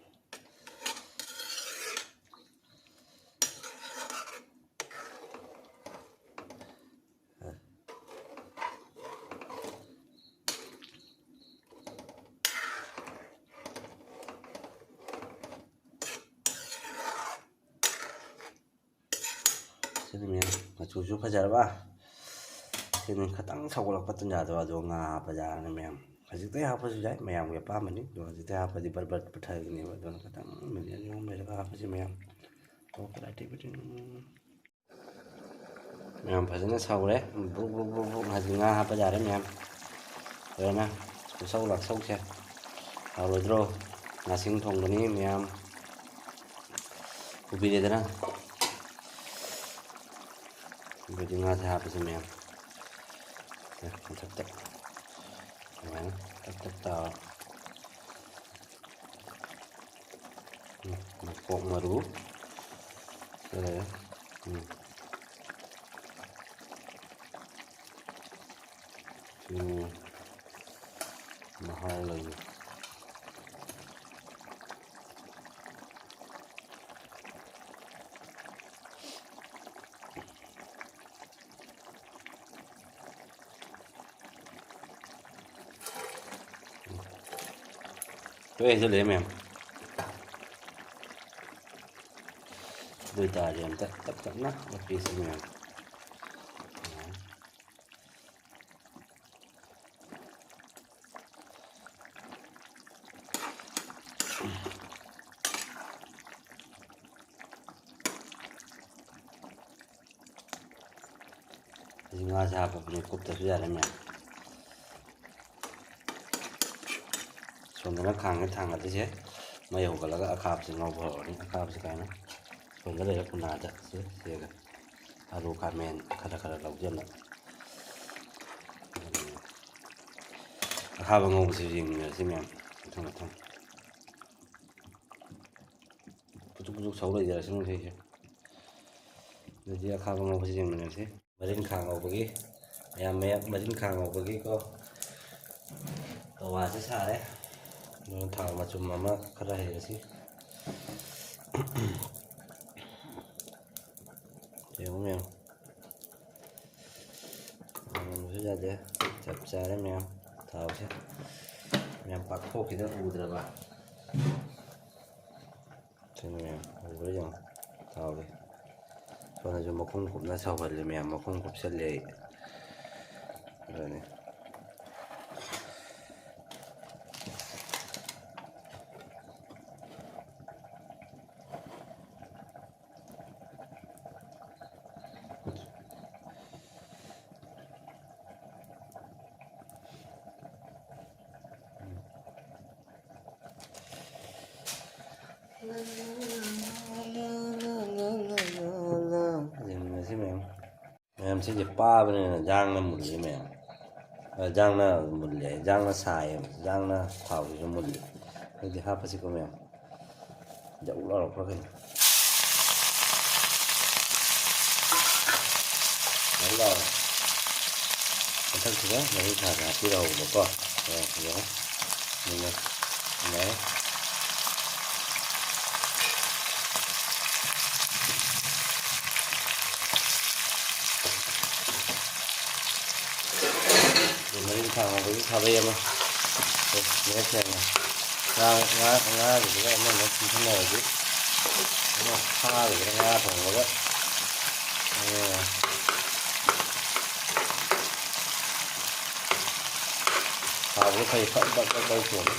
ꯁꯤꯅꯤ ꯃꯌꯥꯝ, ꯃꯆꯨꯁꯨ ꯐꯖꯔꯕ꯫ ꯁꯤꯅꯤ ꯈꯇꯪ ꯁꯧꯒꯠꯂꯛꯄ ꯇꯟꯖꯥꯗꯣ, ꯑꯗꯣ ꯉꯥ ꯍꯥꯞꯄ ꯌꯥꯔꯅꯤ ꯃꯌꯥꯝ꯫ ꯍꯧꯖꯤꯛꯇꯩ ꯍꯥꯞꯄꯁꯨ ꯌꯥꯏ, ꯃꯌꯥꯝꯒꯤ ꯑꯄꯥꯝꯕꯅꯤ꯫ ꯑꯗꯣ ꯍꯧꯖꯤꯛꯇꯩ ꯍꯥꯞꯄꯗꯤ ꯕꯔ ꯕꯔ ꯄꯠꯊꯒꯅꯦꯕ꯫ ꯑꯗꯨꯅ ꯈꯇꯪ ꯃꯤꯅꯤꯠ ꯑꯅꯤ ꯑꯍꯨꯝ ꯂꯩꯔꯒ ꯍꯥꯞꯄꯁꯤ ꯃꯌꯥꯝ꯫ ꯃꯌꯥꯝ ꯐꯖꯅ ꯁꯧꯔꯦ꯫ ꯕ꯭ꯔꯨꯛ ꯕ꯭ꯔꯨꯛ ꯕ꯭ꯔꯨꯛ ꯕ꯭ꯔꯨꯛ ꯍꯧꯖꯤꯛ ꯉꯥ ꯍꯥꯞꯄ ꯌꯥꯔꯦ ꯃꯌꯥꯝ꯫ ꯂꯣꯏꯅ ꯈꯨꯠꯁꯧ ꯂꯥꯛꯁꯧꯁꯦ꯫ ꯍꯥꯎꯔꯣꯏꯗ꯭ꯔꯣ? ꯉꯥꯁꯤꯡ ꯊꯣꯡꯕꯅꯤ ꯃꯌꯥꯝ꯫ ꯎꯕꯤꯔꯦꯗꯅ? ꯑꯗꯨꯗꯤ ꯉꯥꯁꯦ ꯍꯥꯞꯄꯁꯦ ꯃꯌꯥꯝ꯫ ꯃꯊꯛꯇ ꯑꯗꯨꯃꯥꯏꯅ ꯇꯞ ꯇꯞ ꯇꯥꯕ꯫ ꯎꯝ, ꯃꯄꯣꯛ ꯃꯔꯨ꯫ ꯁꯤ ꯂꯩꯔꯦ꯫ ꯎꯝ꯫ ꯎꯝ꯫ ꯃꯍꯥꯎ ꯂꯩꯌꯦ꯫ ꯂꯣꯏ ꯍꯩꯖꯤꯜꯂꯛꯑꯦ ꯃꯌꯥꯝ꯫ ꯑꯗꯨ ꯑꯣꯏꯇꯥꯔꯗꯤ ꯑꯝꯇ ꯇꯞ ꯇꯞꯅ ꯑꯣꯠꯄꯤꯁꯤ ꯃꯌꯥꯝ꯫ ꯍꯧꯖꯤꯛ ꯉꯥꯁꯦ ꯍꯥꯞꯄꯕꯅꯦ, ꯀꯨꯞꯇꯁꯨ ꯌꯥꯔꯦ ꯃꯌꯥꯝ꯫ ꯁꯣꯝꯗꯅ ꯈꯥꯡꯁꯦ ꯊꯥꯡꯒꯠꯂꯤꯁꯦ ꯃꯩ ꯍꯧꯒꯠꯂꯒ ꯑꯈꯥꯕꯁꯦ ꯉꯧꯕ ꯍꯧꯔꯅꯤ꯫ ꯑꯈꯥꯕꯁꯦ ꯀꯥꯏꯅ ꯁꯣꯝꯗ ꯂꯩꯔꯦ ꯀꯨꯅꯥꯗ ꯁꯤ ꯁꯤꯒ ꯑꯂꯨ ꯈꯥꯃꯦꯟ ꯈꯔ ꯈꯔ ꯂꯧꯁꯤꯜꯂ ꯑꯈꯥꯕ ꯉꯧꯕꯁꯦ ꯌꯦꯡꯃꯤꯟꯅꯔꯁꯤ ꯃꯌꯥꯝ ꯃꯊꯪ ꯃꯊꯪ꯫ ꯄꯨꯊꯣꯛ ꯄꯨꯊꯣꯛ ꯁꯧ ꯂꯩꯖꯔꯁꯅꯨ ꯁꯤꯁꯦ꯫ ꯑꯗꯨꯗꯤ ꯑꯈꯥꯕ ꯉꯧꯕꯁꯤ ꯌꯦꯡꯃꯤꯟꯅꯔꯁꯤ꯫ ꯃꯔꯤꯟꯈꯥ ꯉꯧꯕꯒꯤ ꯃꯌꯥꯝ ꯃꯌꯥꯝ ꯃꯔꯤꯟꯈꯥ ꯉꯧꯕꯒꯤꯀꯣ ꯇꯋꯥꯁꯦ ꯁꯥꯔꯦ꯫ ꯑꯗꯨꯅ ꯊꯥꯎ ꯃꯆꯨꯝ ꯑꯃ ꯈꯔ ꯍꯩꯔꯁꯤ꯫ ꯌꯦꯡꯉꯨ ꯃꯌꯥꯝ꯫ ꯌꯥꯗꯦ꯫ ꯆꯞ ꯆꯥꯔꯦ ꯃꯌꯥꯝ꯫ ꯊꯥꯎꯁꯦ ꯃꯌꯥꯝ ꯄꯥꯛꯊꯣꯛꯈꯤꯗꯅ ꯎꯗ꯭ꯔꯕ꯫ ꯁꯤꯅ ꯃꯌꯥꯝ ꯎꯕ꯭ꯔꯥ ꯌꯦꯡꯉꯣ꯫ ꯊꯥꯎꯁꯦ ꯁꯣꯝꯗꯁꯨ ꯃꯈꯨꯝ ꯀꯨꯞꯅ ꯁꯧꯍꯜꯂꯤ ꯃꯌꯥꯝ꯫ ꯃꯈꯨꯝ ꯀꯨꯞꯁꯜꯂꯦ ꯑꯩ꯫ ꯑꯗꯨꯅꯤ꯫ ꯃꯌꯥꯝ ꯁꯤꯁꯦ ꯄꯥꯕꯅꯤꯅ ꯌꯥꯡꯅ ꯃꯨꯜꯂꯤ ꯃꯌꯥꯝ꯫ ꯑ, ꯌꯥꯡꯅ ꯃꯨꯜꯂꯦ, ꯌꯥꯡꯅ ꯁꯥꯏꯌꯦꯕ, ꯌꯥꯡꯅ ꯊꯥꯎꯁꯤꯁꯨ ꯃꯨꯜꯂꯤ꯫ ꯑꯗꯨꯗꯤ ꯍꯥꯞꯄꯁꯤꯀꯣ ꯃꯌꯥꯝ꯫ ꯖꯧ ꯂꯥꯎꯔꯛꯄ꯭ꯔꯥ ꯀꯩꯅꯣ? ꯖꯧ ꯂꯥꯎꯔꯦ꯫ ꯃꯊꯛꯁꯤꯗ ꯃꯔꯤꯡꯈꯥꯁꯦ ꯍꯥꯞꯄꯤꯔꯛꯑꯣꯕꯀꯣ꯫ ꯑ, ꯌꯦꯡꯉꯣ꯫ ꯃꯨꯟꯅ ꯌꯥꯏ꯫ ꯑꯗꯨ ꯃꯔꯤꯡꯈꯥ ꯉꯧꯕꯒꯤ ꯈꯥꯕꯩ ꯑꯃ꯫ ꯑꯦ, ꯃꯌꯦꯛ ꯁꯦꯡꯅ꯫ ꯉꯥ, ꯉꯥ, ꯉꯥꯒꯤꯗꯨꯒ ꯑꯃ ꯑꯃ ꯄꯨꯟꯁꯤꯟꯅꯔꯗꯤ ꯑꯃ ꯐꯥꯒꯤꯗꯨꯅ ꯉꯥ ꯊꯣꯡꯕꯒ꯫ ꯑꯦ꯫ ꯊꯥꯎꯁꯦ ꯐꯩ ꯄꯛ ꯄꯛ ꯄꯛ ꯄꯛ ꯆꯣꯡꯉꯦ꯫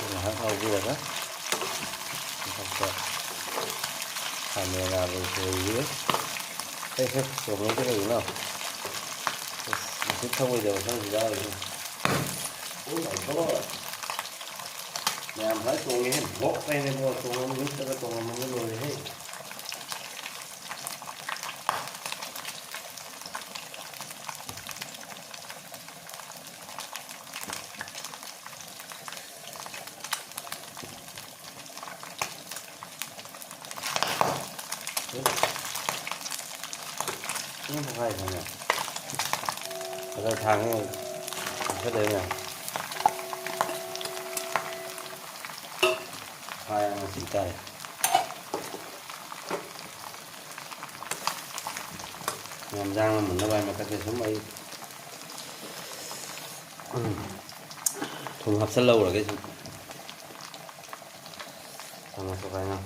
ꯉꯥꯏꯍꯥꯛ ꯉꯧꯕꯤꯔꯒ ꯃꯊꯛꯇ ꯈꯥꯃꯦꯟ ꯑꯥꯂꯨ ꯁꯣꯏꯔꯤ꯫ ꯍꯦ, ꯍꯦ, ꯆꯣꯡꯉꯛꯏꯗꯣ ꯀꯩꯒꯤꯅꯣ? ꯑꯁ, ꯃꯈꯨꯠ ꯊꯧꯑꯣꯏꯗꯕ ꯈꯔꯁꯨ ꯌꯥꯎꯔꯤꯅꯦ꯫ Oh my God! ꯃꯌꯥꯝ ꯐꯖꯅ ꯆꯣꯡꯉꯦꯍꯦ꯫ ꯕ꯭ꯂꯣꯛ ꯍꯥꯏꯅꯦ ꯏꯕꯨꯡꯉꯣ, ꯆꯣꯡꯉꯝ-, ꯃꯤꯠꯇꯒ ꯆꯣꯡꯉꯝꯃꯒ ꯂꯣꯏꯔꯦꯍꯦ꯫ ꯏꯁꯤꯡ ꯄꯨꯈꯥꯏ ꯊꯝꯃꯦ꯫ ꯈꯔ ꯊꯥꯡꯉꯦ꯫ ꯊꯥꯡꯀꯠꯂꯦꯅꯦ꯫ ꯐꯥꯏ ꯑꯃ ꯁꯤ ꯇꯥꯔꯦ꯫ ꯌꯥꯝ ꯌꯥꯡꯅ ꯃꯨꯟꯅꯕ ꯍꯥꯏ ꯃꯊꯛꯇ ꯁꯨꯝ ꯑꯩ ꯊꯨꯝ ꯍꯥꯞꯆꯜꯍꯧꯔꯒꯦ ꯁꯨꯝ꯫ ꯆꯥꯃꯁ ꯁꯨꯃꯥꯏꯅ꯫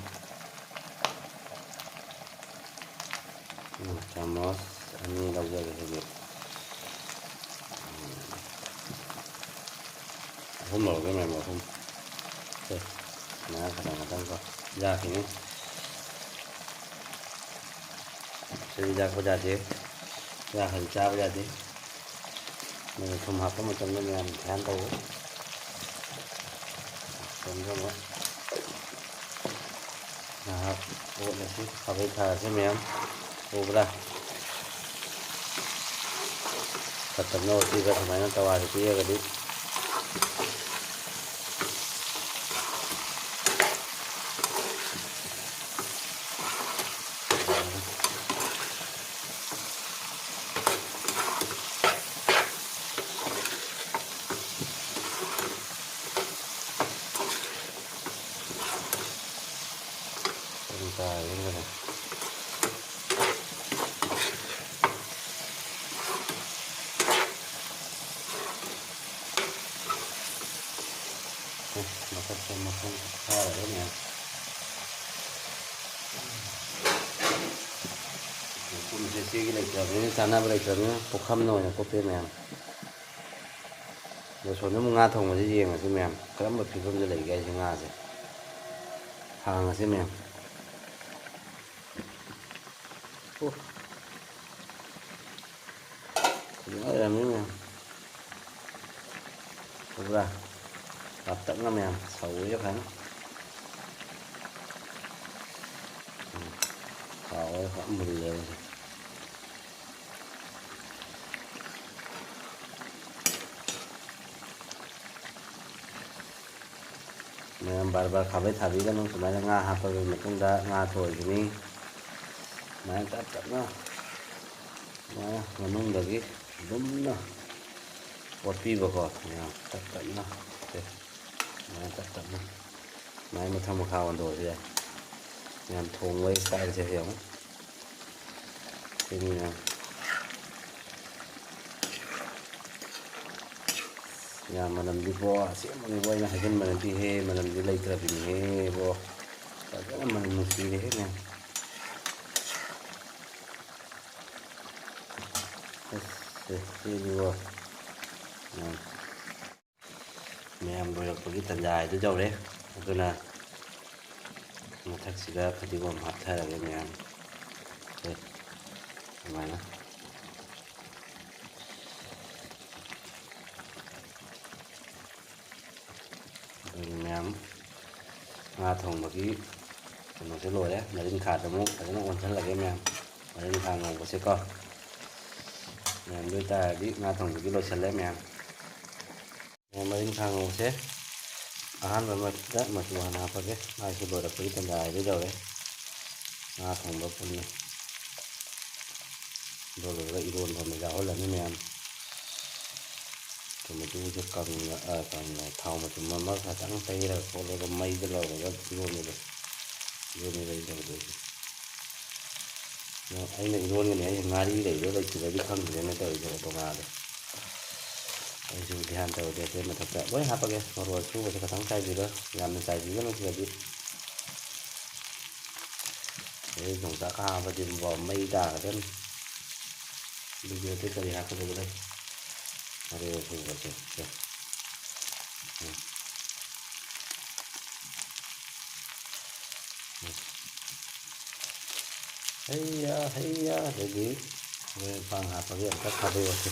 ꯎꯝ, ꯆꯥꯃꯁ ꯑꯅꯤ ꯂꯧꯖꯔꯦ ꯍꯧꯖꯤꯛ꯫ ꯎꯝ, ꯑꯍꯨꯝ ꯂꯧꯔꯒꯦ ꯃꯌꯥꯝ, ꯑꯍꯨꯝ꯫ ꯁꯦ, ꯃꯌꯥꯝ ꯈꯇꯪ ꯈꯇꯪ ꯀꯣ꯫ ꯌꯥꯈꯤꯅꯤ꯫ ꯁꯤꯗꯤ ꯌꯥꯛꯄ ꯌꯥꯗꯦ꯫ ꯌꯥꯈ꯭ꯔꯗꯤ ꯆꯥꯕ ꯌꯥꯗꯦ꯫ ꯑꯗꯨꯅ ꯊꯨꯝ ꯍꯥꯞꯄ ꯃꯇꯝꯗ ꯃꯌꯥꯝ ꯙ꯭ꯌꯥꯟ ꯇꯧ꯫ ꯃꯇꯝꯗ ꯑꯃꯨꯛ ꯉꯥꯏꯍꯥꯛ ꯑꯣꯠꯂꯁꯤ꯫ ꯈꯥꯕꯩ ꯊꯥꯔꯁꯤ ꯃꯌꯥꯝ꯫ ꯎꯕ꯭ꯔꯥ? ꯀꯇꯟꯅ ꯑꯣꯠꯄꯤꯕ ꯁꯨꯃꯥꯏꯅ ꯇꯋꯥꯗ ꯄꯤꯔꯒꯗꯤ꯫ ꯃꯊꯛꯇ ꯃꯈꯣꯡ ꯊꯥꯔꯒꯅꯦ꯫ ꯄꯨꯈꯝꯁꯦ ꯆꯦꯒꯤ ꯂꯩꯇ꯭ꯔꯕꯅꯤꯅ, ꯆꯥꯅꯕ ꯂꯩꯇ꯭ꯔꯕꯅꯤꯅ, ꯄꯨꯈꯝꯅ ꯑꯣꯏꯅ ꯀꯨꯞꯄꯦ ꯃꯌꯥꯝ꯫ ꯑꯗꯣ ꯁꯣꯝꯗ ꯑꯃꯨꯛ ꯉꯥ ꯊꯣꯡꯕꯁꯦ ꯌꯦꯡꯉꯁꯤ ꯃꯌꯥꯝ, ꯀꯔꯝꯕ ꯐꯤꯕꯝꯗ ꯂꯩꯒꯦ ꯍꯥꯏꯁꯦ ꯉꯥꯁꯦ꯫ ꯍꯥꯡꯉꯁꯤ ꯃꯌꯥꯝ꯫ ꯑꯣ꯫ ꯐꯖꯅ ꯑꯣꯏꯔꯝꯃꯤ ꯃꯌꯥꯝ꯫ ꯎꯕ꯭ꯔꯥ? ꯄꯥꯛꯇꯛꯅ ꯃꯌꯥꯝ ꯁꯧꯔꯦ ꯐꯖꯅ꯫ ꯎꯝ꯫ ꯍꯥꯎꯔꯦ ꯐꯖꯅ ꯃꯨꯜꯂꯦ ꯍꯧꯖꯤꯛ꯫ ꯃꯌꯥꯝ ꯕꯥꯔ ꯕꯥꯔ ꯈꯥꯕꯩ ꯊꯥꯕꯤꯒꯅꯨ꯫ ꯁꯨꯃꯥꯏꯅ ꯉꯥ ꯍꯥꯞꯄꯒꯤ ꯃꯇꯨꯡꯗ ꯉꯥ ꯊꯣꯏꯈꯤꯅꯤ꯫ ꯁꯨꯃꯥꯏꯅ ꯇꯞ ꯇꯞꯅ ꯁꯨꯃꯥꯏꯅ ꯃꯅꯨꯡꯗꯒꯤ ꯂꯨꯝꯅ ꯑꯣꯠꯄꯤꯕꯀꯣ꯫ ꯃꯌꯥꯝ ꯇꯞ ꯇꯞꯅ꯫ ꯁꯦ꯫ ꯁꯨꯃꯥꯏꯅ ꯇꯞ ꯇꯞꯅ꯫ ꯁꯨꯃꯥꯏꯅ ꯃꯊꯛ ꯃꯈꯥ ꯑꯣꯟꯊꯣꯛꯑꯁꯨ ꯌꯥꯏ꯫ ꯃꯌꯥꯝ ꯊꯣꯡꯕꯒꯤ ꯁ꯭ꯇꯥꯏꯜꯁꯦ ꯌꯦꯡꯉꯨ꯫ ꯁꯤꯅꯤ ꯃꯌꯥꯝ꯫ ꯌꯥꯝ ꯃꯅꯝꯗꯤꯀꯣ, ꯑꯁꯦꯡꯕꯅꯤꯀꯣ, ꯑꯩꯅ ꯍꯥꯏꯖꯤꯟꯕ ꯅꯠꯇꯦꯍꯦ, ꯃꯅꯝꯗꯤ ꯂꯩꯇ꯭ꯔꯕꯤꯅꯤꯍꯦ ꯏꯕꯣ꯫ ꯐꯖꯅ ꯃꯅꯝ ꯅꯨꯡꯁꯤꯔꯦꯍꯦ ꯃꯌꯥꯝ꯫ ꯑꯁ, ꯁꯤꯗꯤꯀꯣ꯫ ꯎꯝ꯫ ꯃꯌꯥꯝ ꯂꯣꯏꯔꯛꯄꯒꯤ ꯇꯟꯖꯥ ꯍꯥꯏꯗꯨ ꯌꯧꯔꯦ꯫ ꯑꯗꯨꯅ ꯃꯊꯛꯁꯤꯗ ꯐꯗꯤꯒꯣꯝ ꯍꯥꯞꯊꯔꯒꯦ ꯃꯌꯥꯝ꯫ ꯁꯦ, ꯑꯗꯨꯃꯥꯏꯅ꯫ ꯑꯗꯨꯅꯤ ꯃꯌꯥꯝ, ꯉꯥ ꯊꯣꯡꯕꯒꯤ ꯀꯩꯅꯣꯁꯦ ꯂꯣꯏꯔꯦ꯫ ꯉꯥꯔꯤꯡꯈꯥꯗ ꯑꯃꯨꯛ ꯐꯖꯅ ꯑꯣꯟꯁꯤꯜꯂꯒꯦ ꯃꯌꯥꯝ, ꯉꯥꯔꯤꯡꯈꯥ ꯉꯧꯕꯁꯦꯀꯣ꯫ ꯃꯌꯥꯝ, ꯑꯗꯨ ꯑꯣꯏꯇꯥꯔꯗꯤ ꯉꯥ ꯊꯣꯡꯕꯒꯤ ꯂꯣꯏꯁꯤꯜꯂꯦ ꯃꯌꯥꯝ꯫ ꯃꯌꯥꯝ, ꯉꯥꯔꯤꯡꯈꯥ ꯉꯧꯕꯁꯦ ꯑꯍꯥꯟꯕ ꯃꯛꯇ ꯃꯆꯨ ꯍꯥꯟꯅ ꯍꯥꯞꯄꯒꯦ꯫ ꯃꯥꯏꯁꯨ ꯂꯣꯏꯔꯛꯄꯒꯤ ꯇꯟꯖꯥ ꯍꯥꯏꯗꯨ ꯌꯧꯔꯦ꯫ ꯉꯥ ꯊꯣꯡꯕ ꯄꯨꯟꯅ꯫ ꯑꯗꯨ ꯂꯣꯏꯔꯒ ꯏꯔꯣꯟꯕ ꯑꯃ ꯌꯥꯎꯍꯜꯂꯅꯤ ꯃꯌꯥꯝ꯫ ꯇꯣꯃꯦꯇꯣꯁꯦ ꯀꯪꯅ, ꯑ, ꯀꯪꯅ ꯊꯥꯎ ꯃꯆꯨꯝ ꯑꯃ ꯈꯇꯪ ꯇꯩꯔꯒ ꯈꯣꯠꯂꯒ ꯃꯩꯗ ꯂꯧꯔꯒ ꯏꯔꯣꯟꯕꯗꯣ꯫ ꯑꯗꯨꯅꯦꯕ ꯑꯩ ꯇꯧꯗꯣꯏꯁꯦ꯫ ꯑꯗꯣ ꯑꯩꯅ ꯏꯔꯣꯟꯒꯅꯤ ꯍꯥꯏꯁꯦ ꯉꯥꯔꯤ ꯂꯩꯕ꯭ꯔꯥ ꯂꯩꯇ꯭ꯔꯗꯤ ꯈꯪꯗ꯭ꯔꯦꯅꯦ ꯇꯧꯔꯤꯁꯦ ꯑꯣꯇꯣꯉꯥꯗꯣ꯫ ꯑꯩꯁꯨ ꯒ꯭ꯌꯥꯟ ꯇꯧꯗꯦ꯫ ꯑꯗꯨ ꯃꯊꯛꯇ ꯂꯣꯏ ꯍꯥꯞꯄꯒꯦ꯫ ꯃꯔꯣꯏ ꯑꯁꯨꯕꯁꯦ ꯈꯇꯪ ꯆꯥꯏꯕꯤꯔꯣ꯫ ꯌꯥꯝꯅ ꯆꯥꯏꯕꯤꯒꯅꯨ ꯁꯤꯗꯗꯤ꯫ ꯑꯗꯩ ꯌꯣꯡꯆꯥꯛꯀ ꯍꯥꯞꯄꯗꯤ ꯏꯕꯣ ꯃꯩ ꯇꯥꯒꯗꯣꯏꯅꯤ꯫ ꯑꯗꯨꯗꯤ ꯑꯇꯩ ꯀꯔꯤ ꯍꯥꯞꯀꯗꯕ ꯂꯩ? ꯃꯔꯣꯏ ꯑꯁꯨꯕꯁꯦ, ꯁꯦ꯫ ꯎꯝ꯫ ꯎꯝ꯫ ꯍꯩꯌꯥ, ꯍꯩꯌꯥ, ꯑꯗꯩꯗꯤ ꯃꯔꯣꯏ ꯃꯄꯥꯡ ꯍꯥꯞꯄꯒꯤ ꯑꯝꯇ ꯊꯥꯗꯣꯛꯑꯁꯤ꯫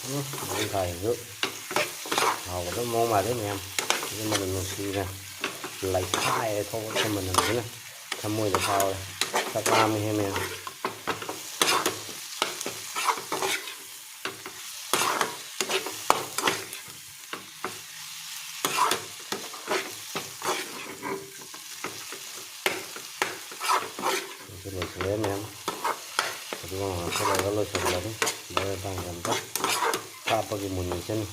ꯎꯝ, ꯃꯔꯣꯏ ꯃꯄꯥꯡꯁꯤꯁꯨ ꯍꯥꯎꯒꯗꯕ ꯃꯑꯣꯡ ꯃꯥꯜꯂꯦ ꯃꯌꯥꯝ꯫ ꯁꯤꯒꯤ ꯃꯅꯝ ꯅꯨꯡꯁꯤꯅ ꯂꯩꯈꯥꯏꯔꯦ ꯊꯣꯛꯂꯛꯄ ꯃꯅꯝꯁꯤꯅ꯫ ꯊꯃꯣꯏꯗ ꯐꯥꯎꯔꯦ꯫ ꯆꯥꯛ ꯂꯥꯝꯃꯦꯍꯦ ꯃꯌꯥꯝ꯫ ꯑꯗꯨ ꯂꯣꯏꯁꯤꯜꯂꯦ ꯃꯌꯥꯝ꯫ ꯑꯗꯨꯒ ꯉꯥꯏꯍꯥꯛ ꯂꯩꯔꯒ ꯂꯣꯏꯁꯤꯜꯂꯅꯤ꯫ ꯂꯣꯏꯔꯀꯥꯟꯗ ꯑꯝꯇ ꯍꯥꯞꯄꯒ ꯃꯨꯟꯅꯁꯅꯤ꯫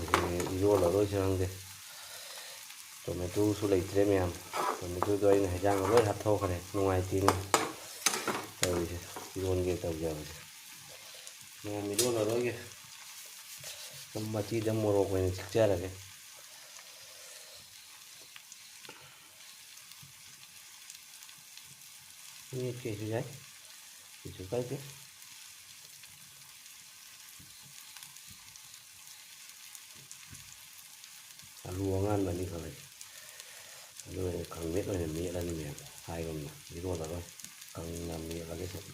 ꯑꯗꯨꯗꯤ ꯏꯔꯣꯜꯂꯔꯣꯏꯁꯤꯔ ꯈꯪꯗꯦ꯫ ꯇꯣꯃꯦꯇꯣꯁꯨ ꯂꯩꯇ꯭ꯔꯦ ꯃꯌꯥꯝ꯫ ꯇꯣꯃꯦꯇꯣꯗꯣ ꯑꯩꯅ ꯍꯦꯟꯖꯥꯡꯗ ꯂꯣꯏ ꯍꯥꯞꯊꯣꯛꯈ꯭ꯔꯦ꯫ ꯅꯨꯡꯉꯥꯏꯇꯦꯅꯦ ꯇꯧꯔꯤꯁꯦ꯫ ꯏꯔꯣꯟꯒꯦ ꯇꯧꯖꯕꯁꯦ꯫ ꯃꯌꯥꯝ ꯏꯔꯣꯜꯂꯔꯣꯏꯒꯦ꯫ ꯁꯨꯝ ꯃꯆꯤꯗ ꯃꯣꯔꯣꯛ ꯑꯣꯏꯅ ꯊꯤꯠꯆꯔꯒꯦ꯫ ꯃꯦꯠꯀꯦꯁꯨ ꯌꯥꯏ, ꯀꯩꯁꯨ ꯀꯥꯏꯗꯦ꯫ ꯑꯂꯨ ꯑꯉꯥꯟꯕ ꯑꯅꯤꯈꯛ ꯂꯩ꯫ ꯑꯗꯨ ꯑꯣꯏꯅ ꯀꯥꯡꯃꯦꯠ ꯑꯣꯏꯅ ꯃꯦꯠꯂꯅꯤ ꯃꯌꯥꯝ꯫ ꯍꯥꯏꯒꯨꯝꯅ ꯏꯔꯣꯜꯂꯔꯣꯏ, ꯀꯪꯅ ꯃꯦꯠꯂꯒꯦ ꯁꯨꯝ꯫